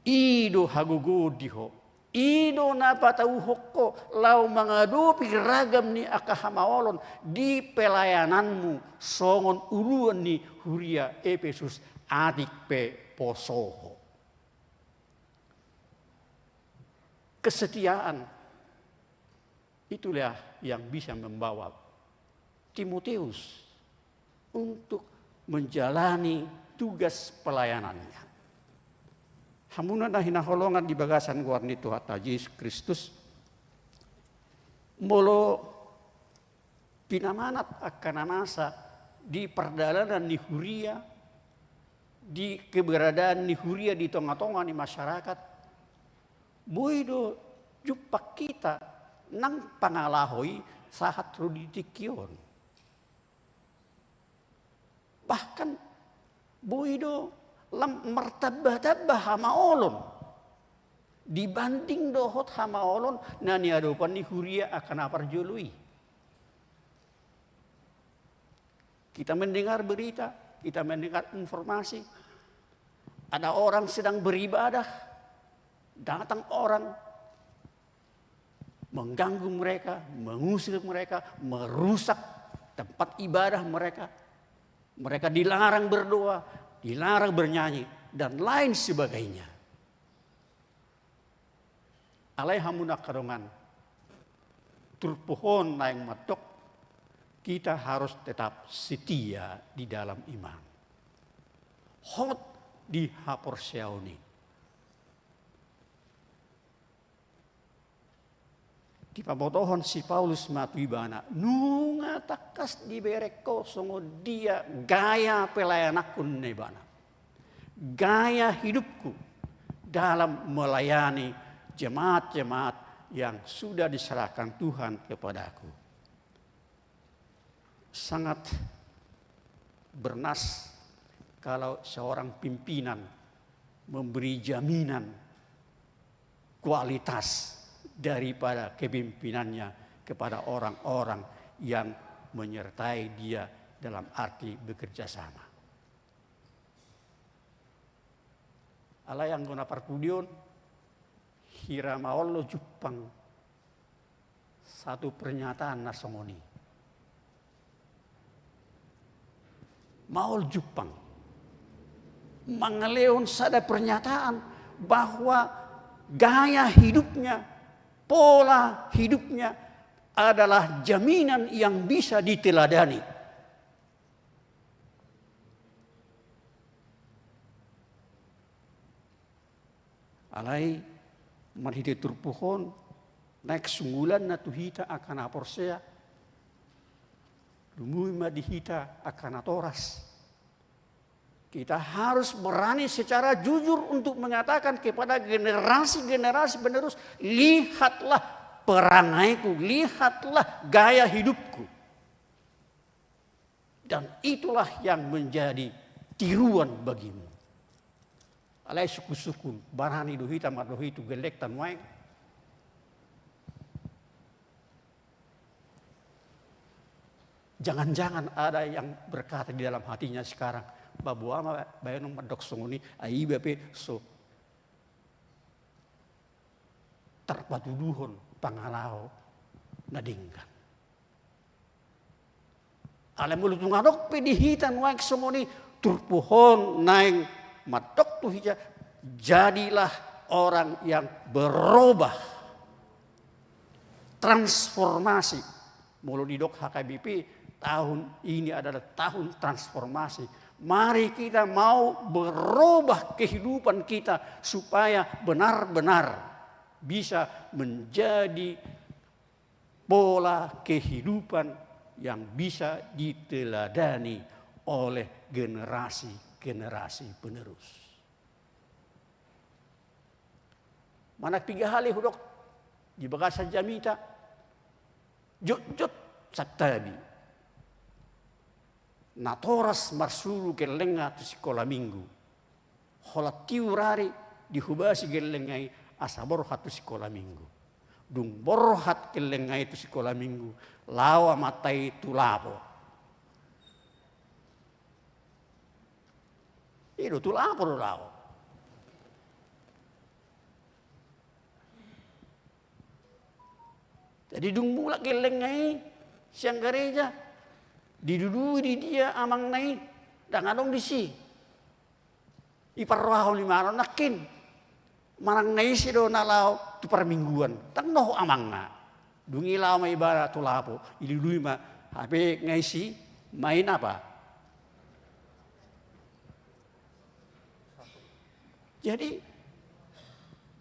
i do hagogoon di ho. I do na patauhon ho laho mangadopi ragam ni angka hamaolon di pelayananmu songon uluan ni huria Epesus, atik pe poso ho. Kesetiaan, itulah yang bisa membawa Timotius untuk menjalani tugas pelayanannya. Hamuna na hinaholongan di bagasan goar ni Tuhanta Jesus Kristus, molo pinamanat angka na masa di pardalanan ni huria, di keberadaan ni huria di tonga-tonga ni masyarakat, boi do jumpang hita nang pangalaho i sahat ro di tingki on. Bahkan boi do lam martamba-tamba hamaolon dibanding dohot hamaolon na niadopan ni huria angka na parjolo i. Kita mendengar berita, kita mendengar informasi. Ada orang sedang beribadah, datang orang mengganggu mereka, mengusir mereka, merusak tempat ibadah mereka. Mereka dilarang berdoa, dilarang bernyanyi, dan lain sebagainya. Alai hamu na angka dongan, turpuk on naeng mandok, kita harus tetap setia di dalam iman. Hot di haporseaon i. Dipabotohon si Paulus ma tu ibana, nunga tangkas dibereng ho songon dia gaya pelayananku, ninna ibana. Gaya hidupku dalam melayani jemaat-jemaat yang sudah diserahkan Tuhan kepadaku. Sangat bernas kalau seorang pimpinan memberi jaminan kualitas daripada kepimpinannya kepada orang-orang yang menyertai dia dalam arti bekerja sama. Alai anggo na parpudi on, hira maol do jumpang satu pernyataan na songon i. Maol jumpang mangalehon sada pernyataan bahwa gaya hidupnya, pola hidupnya adalah jaminan yang bisa diteladani. Alai marhite turpuk on, naeng sungulanna tu hita angka na porsea, lumobi ma di hita angka natoras. Kita harus berani secara jujur untuk mengatakan kepada generasi-generasi penerus, "Lihatlah perangaiku, lihatlah gaya hidupku." Dan itulah yang menjadi tiruan bagimu. Alai sungkun-sungkun, barani do hita mandok i tu gellengta nuaeng? Jangan-jangan ada yang berkata di dalam hatinya sekarang, "Ba boha ma baenon mandok songon i, ai iba pe so tarpatuduhon pangalaho na denggan." Alai molo tung adong pe di hita nuaeng songon i, turpuk on naeng mandok tu hita, jadilah orang yang berubah. Transformasi. Molo didok H K B P, tahun ini adalah tahun transformasi. Mari kita mau berubah kehidupan kita supaya benar-benar bisa menjadi pola kehidupan yang bisa diteladani oleh generasi-generasi penerus. Manang piga hali hudok di bagasan jamita, jotjot santabi. Natoras marsuru gellenga tu sikola minggu. Holan tiur ari dihobasi gellenga i asa borhat tu sikola minggu. Dung borhat gellenga i tu sikola minggu, laho amanta i tu lapo. I do tu lapo do laho. Jadi dung mulak gellenga i sian gareja, didudui di dia amangna i, ndang adong disi. Iparrohahon ibana, nangkin manang na ise do na laho tu parmingguan, ndang dohot amangna. Dung i laho ma ibana tu lapo, idudui ma, hape nga isi main apa? Jadi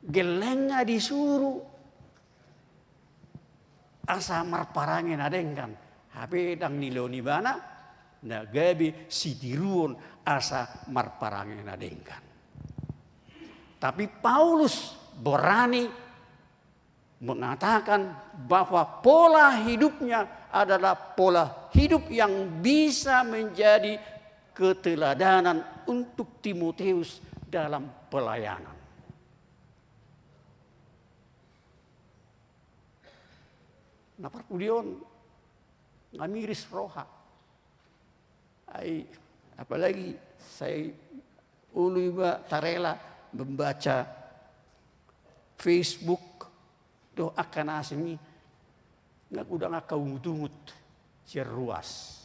gellenga disuru asa marparange na denggan, hape ndang nilehon ibana na gabe sitiruon asa marparange na denggan. Tapi Paulus berani mengatakan bahwa pola hidupnya adalah pola hidup yang bisa menjadi keteladanan untuk Timoteus dalam pelayanan. Na parpudi on nga miris roha. Ai apalagi sai olo iba tarela membaca Facebook dohot angka na asing i, nga godang angka ungut-ungut sian ruas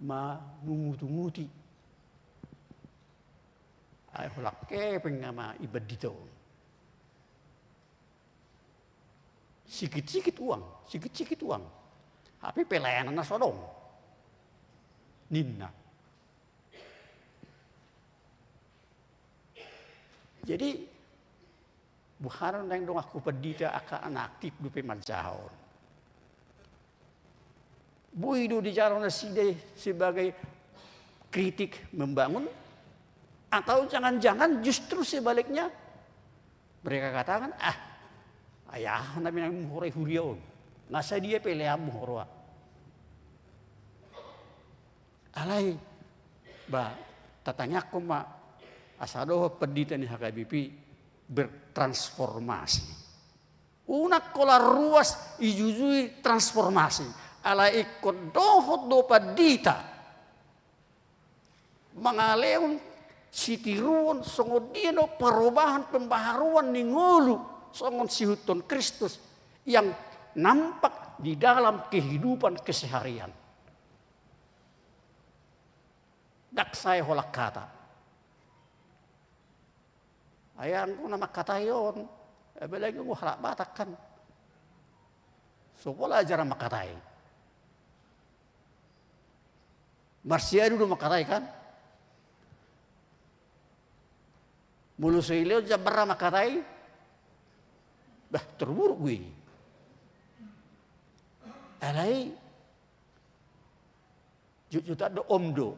mangungut-unguti. Ai holan hepeng nama i pandita on. Sikit-sikit uang, sikit-sikit uang. Hape pelayananna so adong, ninna. Jadi boha do naeng donganku pandita, angka na aktif dope manjalo on. Boi do dijalo nasida sebagai kritik membangun, atau jangan-jangan justru sebaliknya, mereka katakan, "Ah, ai aha na pinamahora i huria on, nga sadia peleanmu ho roha." Alai ba tatangiangkon ma asa dohot pandita ni H K B P bertransformasi. Unang holan ruas ijujui transformasi. Alai ingkon dohot do pandita mangalehon sitiruon songon dia do perubahan, pembaharuan ni ngolu songon siihuthon Kristus yang nampak di dalam kehidupan keseharian. Ndang sae holan hata. Ai anggo na mangkatai on, apalagi anggo halak Batak kan, so pola ajaran mangkatai. Marsiadu do mangkatai kan. Molo so dilehon jambar ra mangkatai, bah, terburuk gue. Alai jotjot do, om do.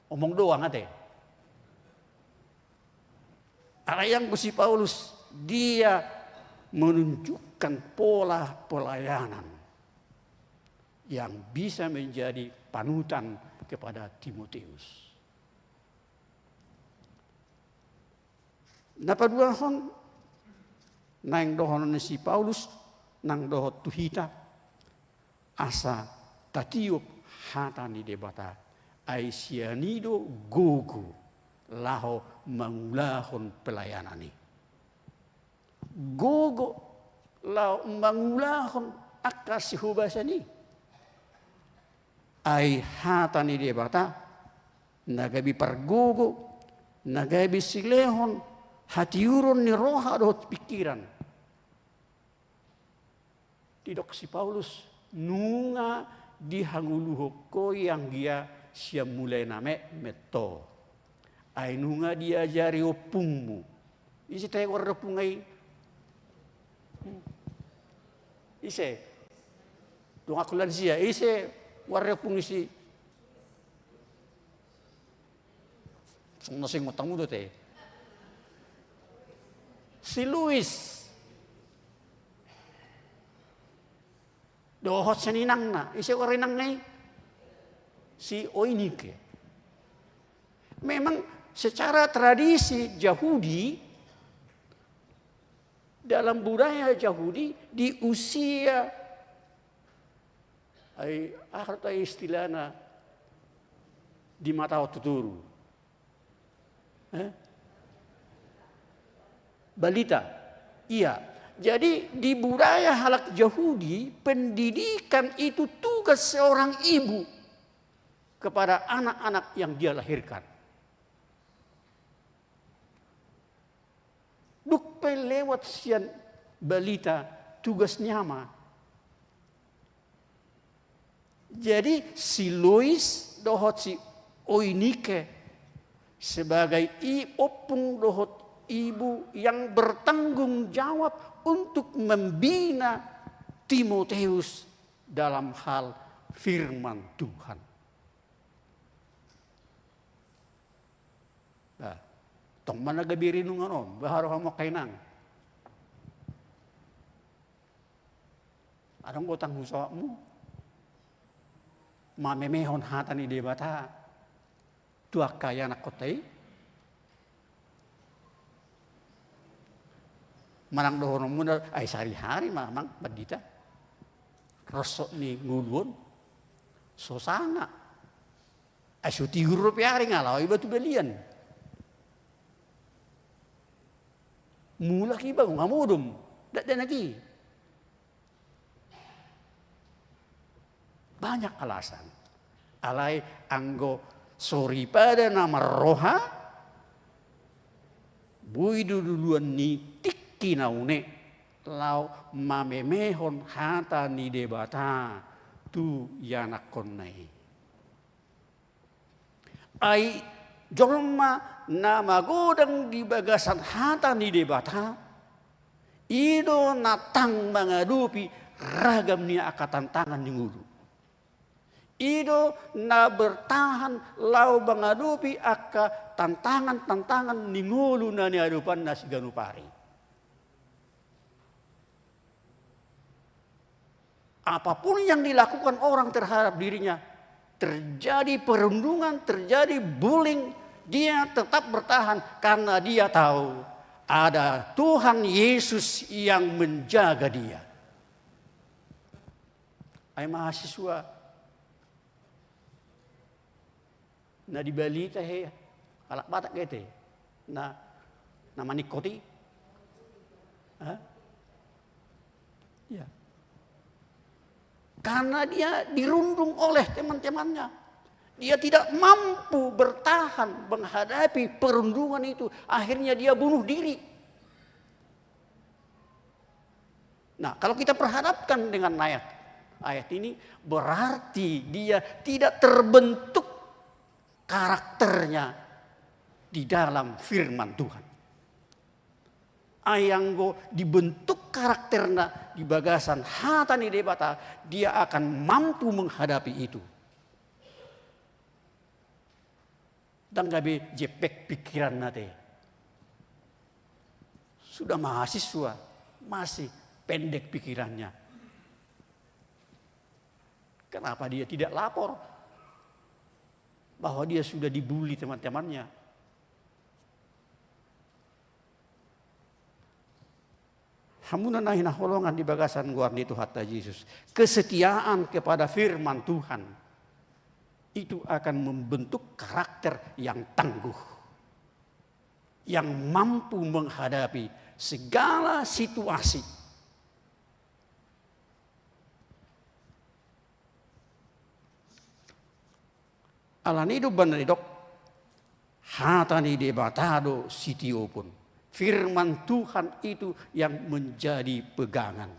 Omong doang ate. Alai anggo si Paulus, dia menunjukkan pola pelayanan yang bisa menjadi panutan kepada Timotius. Na paduahon, naeng dohonon ni si Paulus nang dohot tu hita, asa tatiop hata ni Debata, ai sian i do gogo laho mangulahon pelayanan i. Gogo laho mangulahon angka sihobasan i. Ai hata ni Debata, na gabe pargogo, na gabe silehon, hatiuron ni roha dohot pingkiran. Didok si Paulus, nunga dihangoluhon ho i anggia sian mulai na metmet ho. Ai nunga diajari ompungmu. Ise tahe goar ni ompung i? Ise? Donganku lansia, ise goar ni ompung i si? Songon na so ingot hamu do ate. Si Luis. Dohot sian inangna, ise goar ni inangna i? Si Oinike. Memang secara tradisi Jahudi, dalam budaya Jahudi, di usia, ai, aha do istilahna, di mata on tu toru. Eh? Balita. Iya. Jadi di budaya halak Jahudi, pendidikan itu tugas seorang ibu kepada anak-anak yang dia lahirkan. Dung pe lewat sian balita tugas ni ama. Jadi si Lois dohot si Oinike sebagai i-, ompung dohot ibu yang bertanggung jawab untuk membina Timoteus dalam hal firman Tuhan. Nah, tong ma na gabe renungan on, boha rohamu angka inang? Adong do tanggung jawabmu mamemehon hata ni Debata tu angka ianakkonta i? Manang dohononmuna, ai sari-sari ma amang pandita rosot ni ngolu on, so sanga. Ai so tiur dope ari nga laho iba tu balian. Mulak iba nga modom, dakdanak i. Banyak alasan. Alai anggo soripada na marroha, boi do duluan ni tingki na une laho mamemehon hata ni Debata tu ianakkonna i. Ai jolma na magodang di bagasan hata ni Debata, i do na tang mangadopi ragam ni angka tantangan ni ngolu. I do na bertahan laho mangadopi angka tantangan-tantangan ni ngolu na niadopanna siganup ari. Apapun yang dilakukan orang terhadap dirinya, terjadi perundungan, terjadi bullying, dia tetap bertahan karena dia tahu ada Tuhan Yesus yang menjaga dia. Ai mahasiswa na di Bali tahe, halak Batak do ate, na, na maningkot i. Hah? Ya. Karena dia dirundung oleh teman-temannya. Dia tidak mampu bertahan menghadapi perundungan itu. Akhirnya dia bunuh diri. Nah, kalau kita perhadapkan dengan ayat, ayat ini, berarti dia tidak terbentuk karakternya di dalam firman Tuhan. Ai anggo dibentuk karakterna di bagasan hata ni Debata, dia akan mampu menghadapi itu. Ndang gabe jepek pikiranna te. Sudah mahasiswa, masih pendek pikirannya. Kenapa dia tidak lapor bahwa dia sudah dibully teman-temannya? Hamuna na hinaholongan di bagasan goar ni Tuhanta Jesus, kesetiaan kepada firman Tuhan itu akan membentuk karakter yang tangguh, yang mampu menghadapi segala situasi. Alani i do umbahen na didok, hata ni Debata do sitiopon. Firman Tuhan itu yang menjadi pegangan.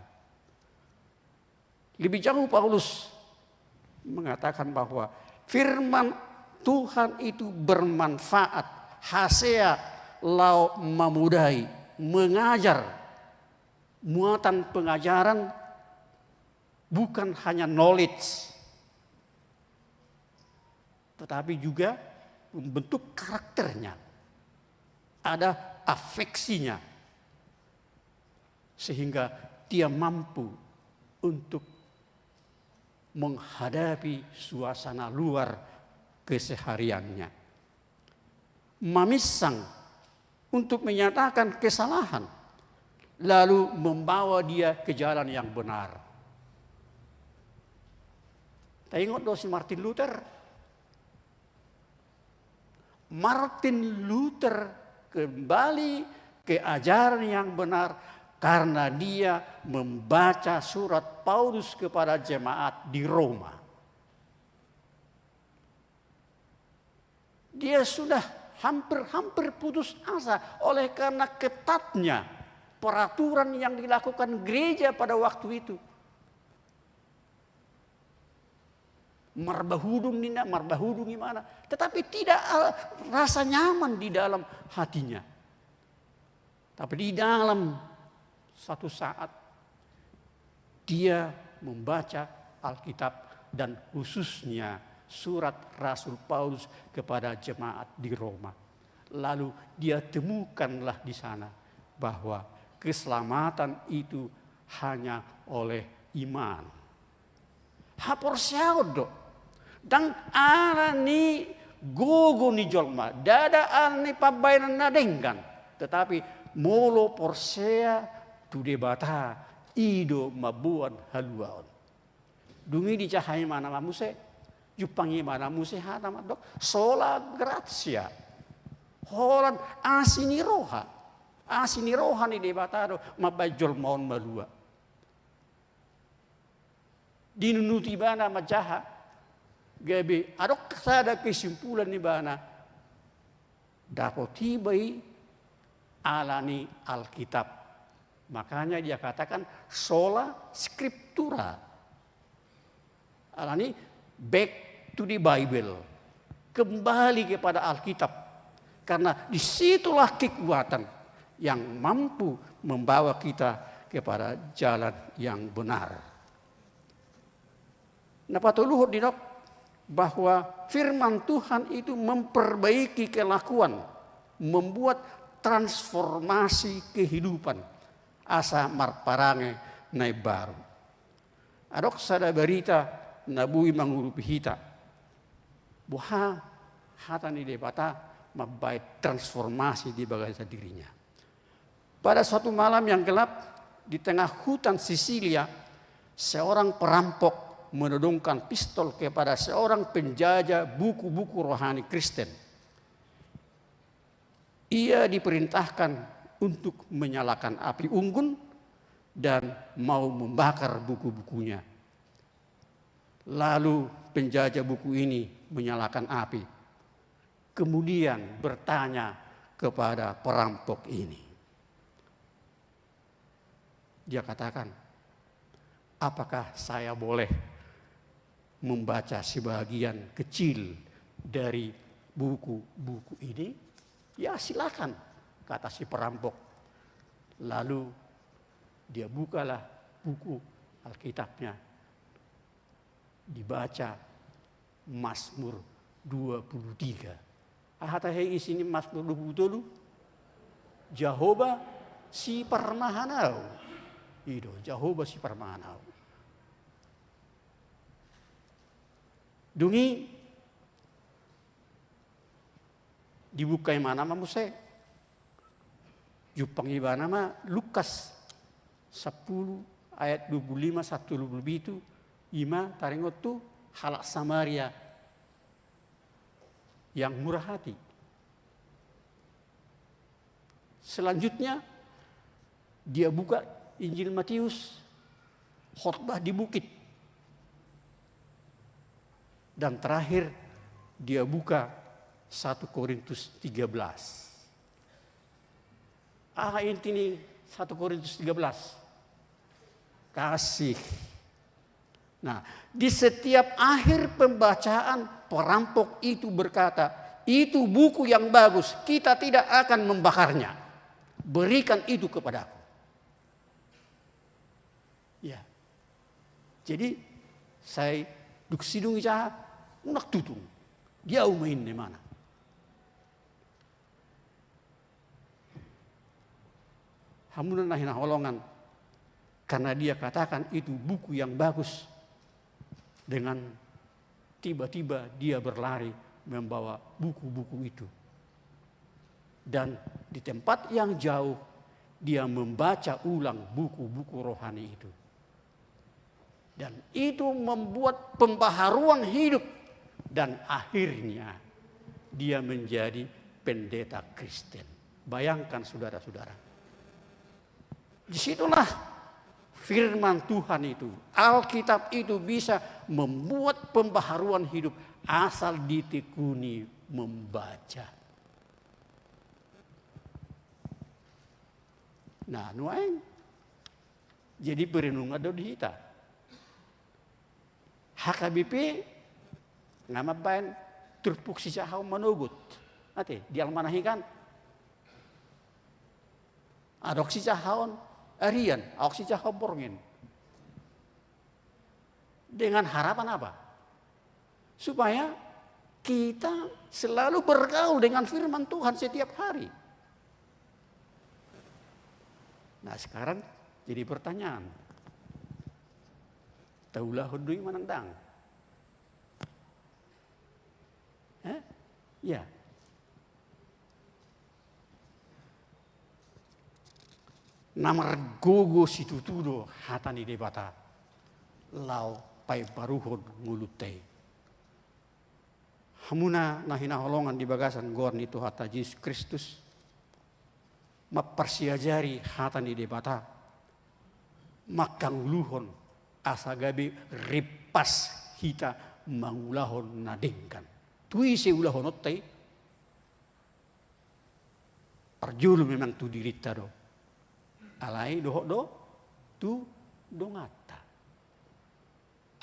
Lebih jauh Paulus mengatakan bahwa firman Tuhan itu bermanfaat, hasea laho mamodai, mengajar. Muatan pengajaran bukan hanya knowledge, tetapi juga membentuk karakternya. Ada afeksinya, sehingga dia mampu untuk menghadapi suasana luar kesehariannya. Maminsang untuk menyatakan kesalahan, lalu membawa dia ke jalan yang benar. Taingot do si Martin Luther? Martin Luther kembali ke ajaran yang benar karena dia membaca surat Paulus kepada jemaat di Roma. Dia sudah hampir-hampir putus asa oleh karena ketatnya peraturan yang dilakukan gereja pada waktu itu. Marbahudung ninna, marbahudung imana, tetapi tidak, eh, rasa nyaman di dalam hatinya. Tapi di dalam satu saat dia membaca Alkitab dan khususnya surat Rasul Paulus kepada jemaat di Roma. Lalu dia temukanlah di sana bahwa keselamatan itu hanya oleh iman. Haporseaon do. Ndang ala ni gogo ni jolma, ndada ala ni pambahenan na denggan, tetapi molo porsea tu Debata, i do mamboan haluaon. Dung i dijaha imana ma muse, jumpang imana muse hata mandok, sola gratia. Holan asi ni roha. Asi ni roha ni Debata do mambahen jolma on malua. Dinunuti ibana manjaha, gabe adong sada kesimpulan ni ibana, dapot iba i ala ni Alkitab. Makanya dia katakan sola scriptura. Ala ni back to the Bible. Kembali kepada Alkitab. Karena disitulah kekuatan yang mampu membawa kita kepada jalan yang benar. Na patoluhon didok bahwa firman Tuhan itu memperbaiki kelakuan, membuat transformasi kehidupan, asa marparange na imbaru. Adong sada barita na boi mangurupi hita. Boha hata ni Debata mambahen transformasi di bagasan dirinya. Pada suatu malam yang gelap, di tengah hutan Sisilia, seorang perampok menodongkan pistol kepada seorang penjajah buku-buku rohani Kristen. Ia diperintahkan untuk menyalakan api unggun dan mau membakar buku-bukunya. Lalu penjajah buku ini menyalakan api, kemudian bertanya kepada perampok ini. Dia katakan, "Apakah saya boleh membaca sebagian kecil dari buku-buku ini?" "Ya, silakan," kata si perampok. Lalu dia bukalah buku Alkitabnya, dibaca Mazmur dua puluh tiga. Aha tahe isi ni Mazmur dua puluh tolu? Jahowa siparmahan ahu. I do, Jahowa siparmahan ahu. Dung i dibuka ibana ma muse. Jumpang ibana ma Lukas sampulu ayat dua puluh lima sahat dua puluh pitu, i ma taringot tu halak Samaria yang murah hati. Selanjutnya, dia buka Injil Matius, khotbah di bukit. Dan terakhir, dia buka satu Korintus tiga belas. Aha inti ni satu Korintus tiga belas? Kasih. Nah, di setiap akhir pembacaan, perampok itu berkata, "Itu buku yang bagus, kita tidak akan membakarnya. Berikan itu kepadaku." Ya. Jadi, sai dung sidung i sahat, unang tutung. Dia uma inne mana. Hamuna na hinaholongan, karena dia katakan itu buku yang bagus, dengan tiba-tiba dia berlari membawa buku-buku itu. Dan di tempat yang jauh, dia membaca ulang buku-buku rohani itu. Dan itu membuat pembaharuan hidup. Dan akhirnya dia menjadi pendeta Kristen. Bayangkan, saudara-saudara. Disitulah firman Tuhan itu, Alkitab itu bisa membuat pembaharuan hidup asal ditekuni membaca. Nah, nuaeng. Jadi perenungan do di hita. H K B P nga mambaen turpuk sijahaon manogot. Ate, di almanah i kan. Adong sijahaon arian, adong sijahaon borngin. Dengan harapan apa? Supaya kita selalu bergaul dengan firman Tuhan setiap hari. Nah, sekarang jadi pertanyaan. Taulahon do i manang ndang? Eh? Ya. Na margogo situtu do hata ni Debata laho paimbaruhon ngolunta i. Hamuna na hinaholongan di bagasan goar ni Tuhanta Jesus Kristus, mamparsiajari hata ni Debata, mangkangoluhon asa gabe rimpas hita mangulahon na denggan. Tu ise ulahononta i? Parjolo memang tu dirinta do. Alai dohot do tu donganta.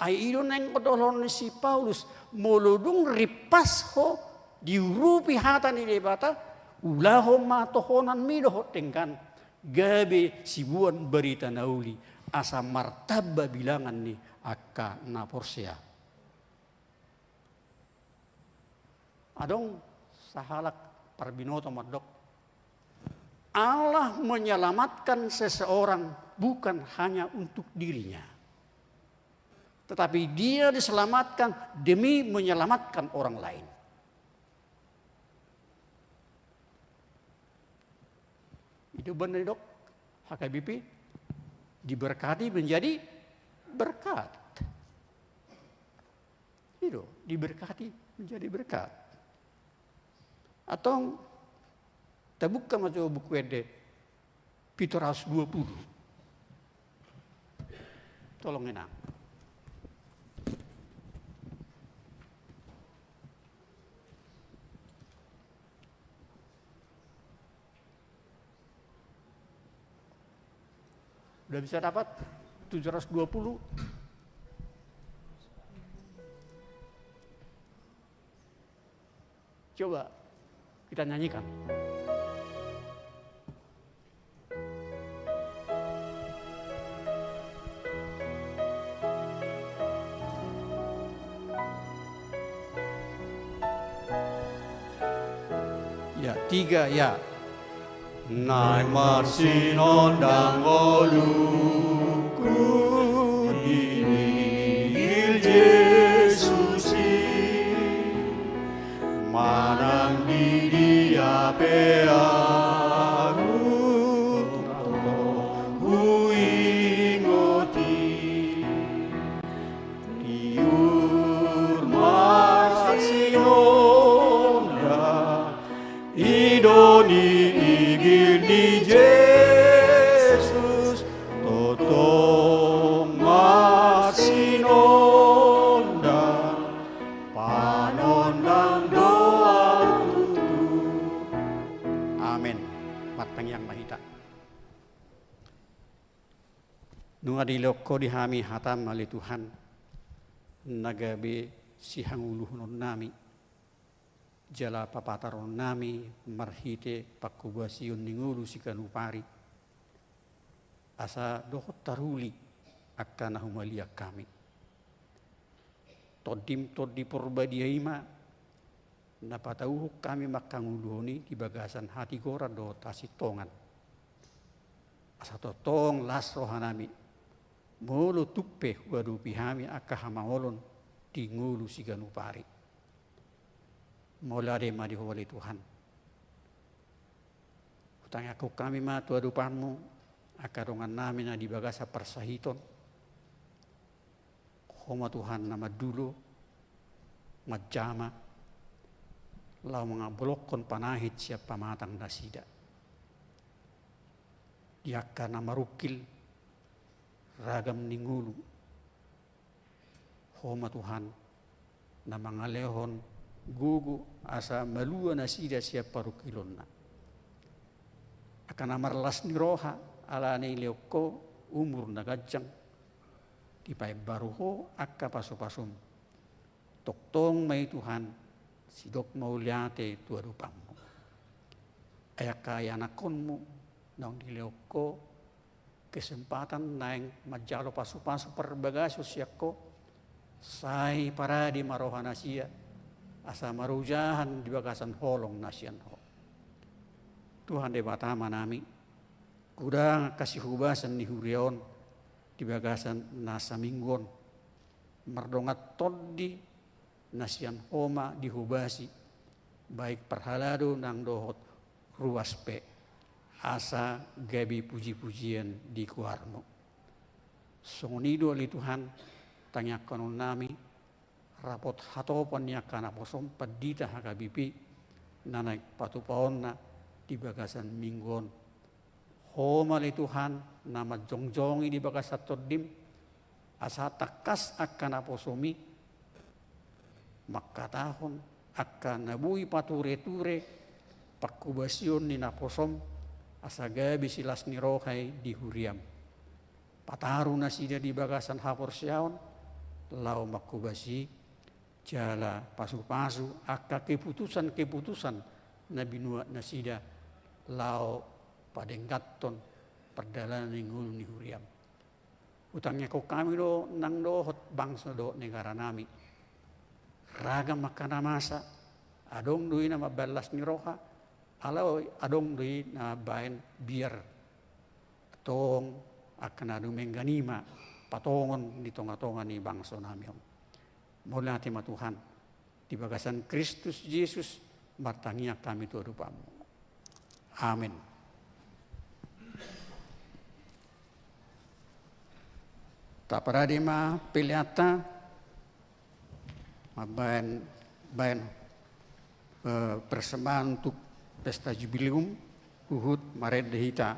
Ai i do naeng dohonon ni si Paulus, molo dung rimpas ho diurupi hata ni Debata, ulahon ma tohonanmi dohot denggan, gabe siboan barita na uli, asa martamba bilangan ni angka na porsea. Adong sahalak parbinoto mandok, Allah menyelamatkan seseorang bukan hanya untuk dirinya, tetapi dia diselamatkan demi menyelamatkan orang lain. I do umbahen na didok H K B P, diberkati menjadi berkat. I do, diberkati menjadi berkat. Antong tabuka ma jo Buku Ende pitu ratus dua puluh. Tolong, Inang. Udah bisa dapat? Tujuh ratus dua puluh. Coba kita nyanyikan. Tiga, ya. Naeng marsinondang ngolungku di igil Jesus i, manang di dia pe ahu huingot i. Tiur marsinondang i do ni igil ni Jesus, tongtong marsinondang, panondang do ahu tutu. Amen. Martangiang ma hita. Nunga dilehon Ho di hami hataM ale Tuhan, na gabe sihangoluhononnami jala papataronnami marhite panghobasion ni ngolu siganup ari, asa dohot taruli angka na humaliang hami. TondiM Tondi Porbadia i ma na patauhon hami mangkangoluhon i di bagasan hatigoran dohot hasintongan, asa tongtong las rohanami molo tung pe huadopi hami angka hamaolon di ngolu siganup ari. Mauliate ma di Ho ale Tuhan. Hutangiangkon hami ma tu adopanMu angka dongannami na di bagasan parsahiton. Ho ma Tuhan na mandulo, manjama, laho mangambolongkon panahit sian pamatang nasida. Di angka na marungkil ragam ni ngolu, Ho ma Tuhan na mangalehon gogo asa malua nasida sian parungkilonna. Angka na marlas ni roha ala ni dilehon Ho umur na ganjang, dipaimbaru Ho angka pasupasuM. Tongtong ma i Tuhan, sidok mauliate tu adopanMu. Ai angka ianakhonMu naung dilehon Ho kesempatan naeng manjalo pasupasu parbagason sian Ho, sai parade ma roha nasida asa marojahan di bagasan holong na sian Ho. Tuhan Debata Amanami, godang angka sihobasan ni huria on di bagasan na saminggu on, mardongan tondi na sian Ho ma dihobasi, baik parhalado nang dohot ruas pe, asa gabe pujipujian di goarMu. Songon i do ale Tuhan tangiangkononnami, rap dohot hatopan ni angka naposoM pandita H K B P na naeng patupaonna di bagasan minggu on. Ho ma ale Tuhan na manjongjongi di bagasan tondiM, asa tangkas angka naposoMi mangkatahon angka na boi patureture panghobasion ni naposoM, asa gabe silas ni roha i di huriaM. Pataru nasida di bagasan haporseaon laho manghobasi jala pasupasu angka keputusan-keputusan na binuat nasida laho padengganhon pardalanan ni ngolu ni huriaM. Hutangiangkon hami do nang dohot bangso dohot negaranami. Ragam angka na masa, adong do i na mambahen las ni roha, alai adong do i na mambahen biar tong angka na dumenggan i ma patongon di tongatonga ni bangsonami on. Mauliate ma Tuhan, di bagasan Kristus Jesus martangiang hami tu adopanMu. Amen. Taparade ma peleanta mambahen, bahen, eh, persembahan untuk pesta jubileum, huhut marende hita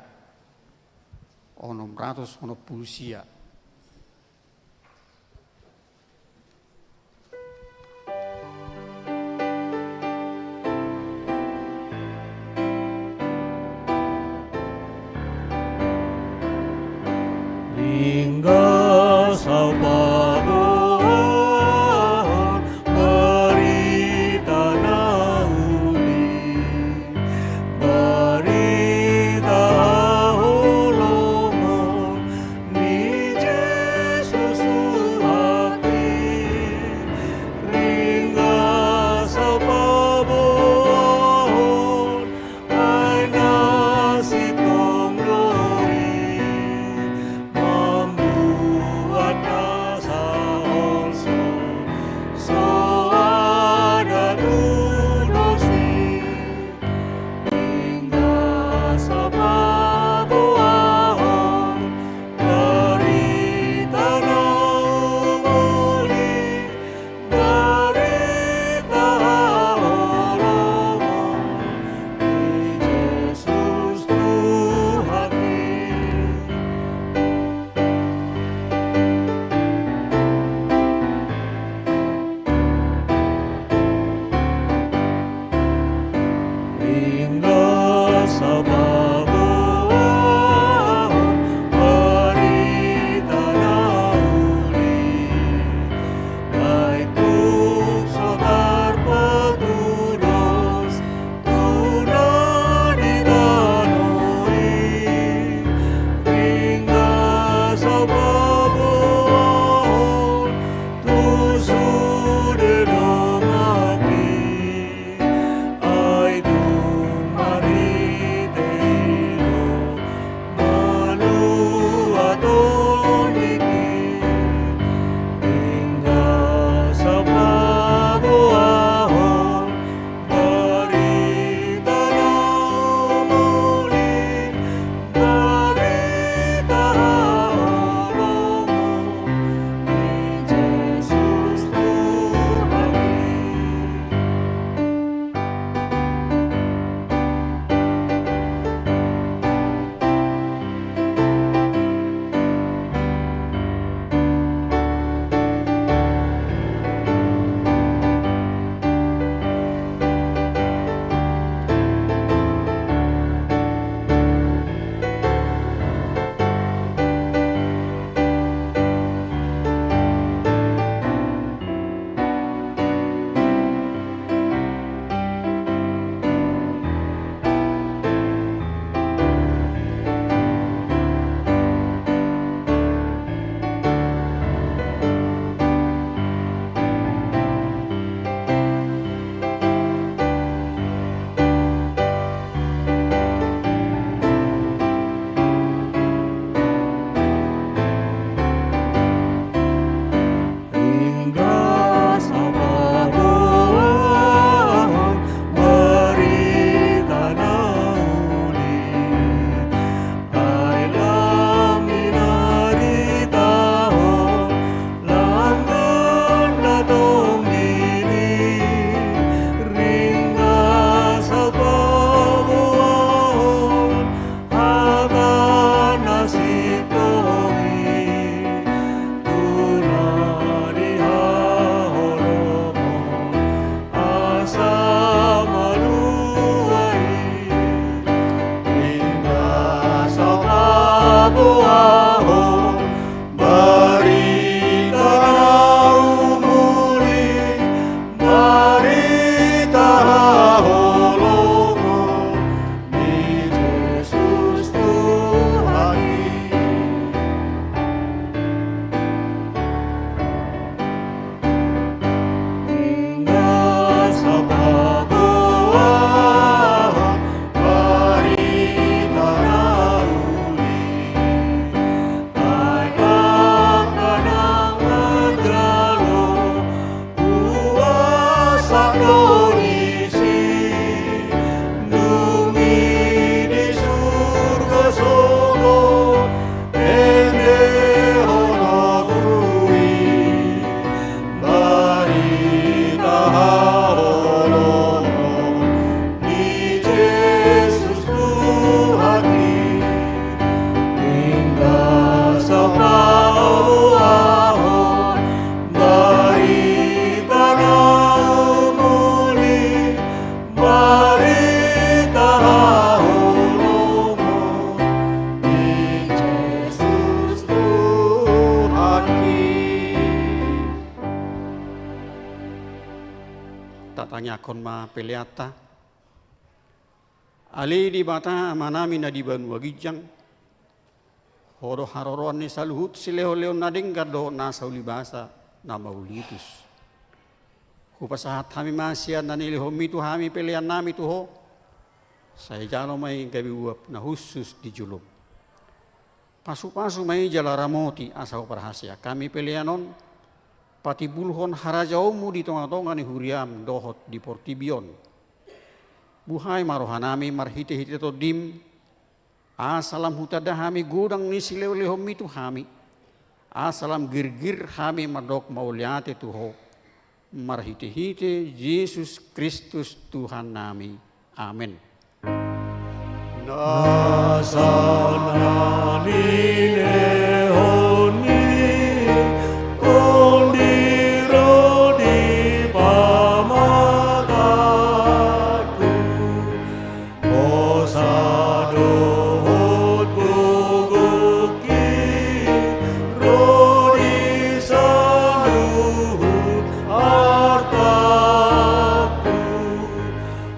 onom ratus onom pulu sia. Ringgas hapaboahon barita na uli, barita haholomon ni Tangiangkon ma peleanta. Ale Debata Amanami na di banua ginjang, Ho do haroroan ni saluhut silehonlehon na denggan dohot nasa ulibasa na mauliutus. Hupasahat hami ma sian na nilehonMi tu hami peleannami tu Ho, sai jalo ma i gabe uap na hushus di jolom. Pasupasu ma i jala ramoti asa huparhaseang hami pelean on patimbulhon harajaonMu di tongatonga ni huriaM dohot di portibi on. Buhai ma rohanami marhitehite TondiM, asa lam hutanda hami godang ni silehonlehonMi tu hami, asa lam girgir hami mandok mauliate tu Ho, marhitehite Jesus Kristus Tuhannami. Amen. Nasa na nilehonMi, Tondi ro di pamatangku, hosa dohot gogongki ro di saluhut artangku.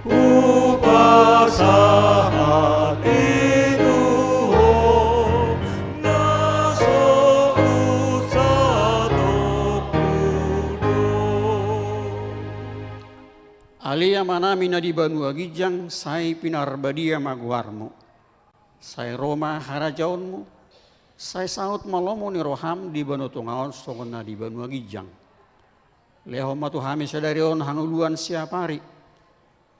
Hupasahat i tu Ho, na so unsatongku do. Ale Amanami na di banua ginjang, sai pinarbadia ma goarMu. Sai ro ma harajaonMu. Sai saut ma lomo ni rohaM di banua tonga on songon na di banua ginjang. Lehon ma tu hami sadari on hangoluan siapari.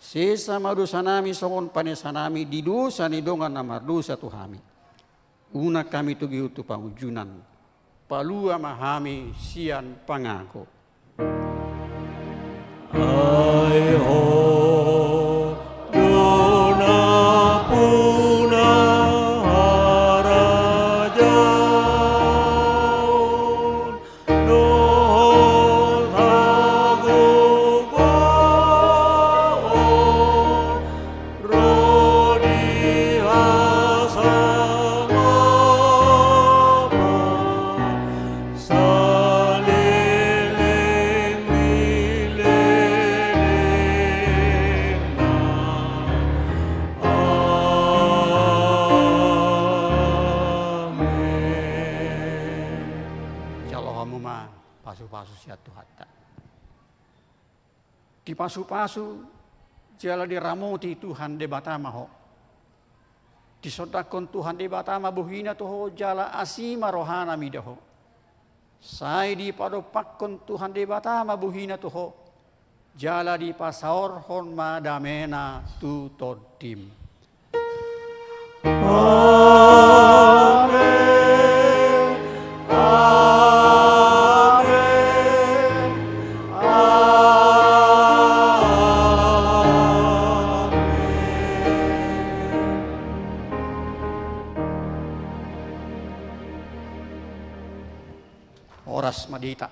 Sesa ma dosanami songon panesanami di dosa ni dongan na mardosa tu hami. Unang hami togihon tu pangunjunan. Palua ma hami sian pangago. Ai Ho do nampuna harajaon dohot hagogoon ro di hasangapon saleleng ni lelengna. Amen. Jalo hamu ma pasupasu sian Tuhanta. Dipasupasu jala diramoti Tuhan Debata ma ho. Disondangkon Tuhan Debata ma bohina tu ho jala asi ma rohana mida ho. Sai dipadompakkon Tuhan Debata ma bohina tu ho jala dipasaorhon ma damena tu tondim. Amen. Amen. Amen. Horas ma di hita.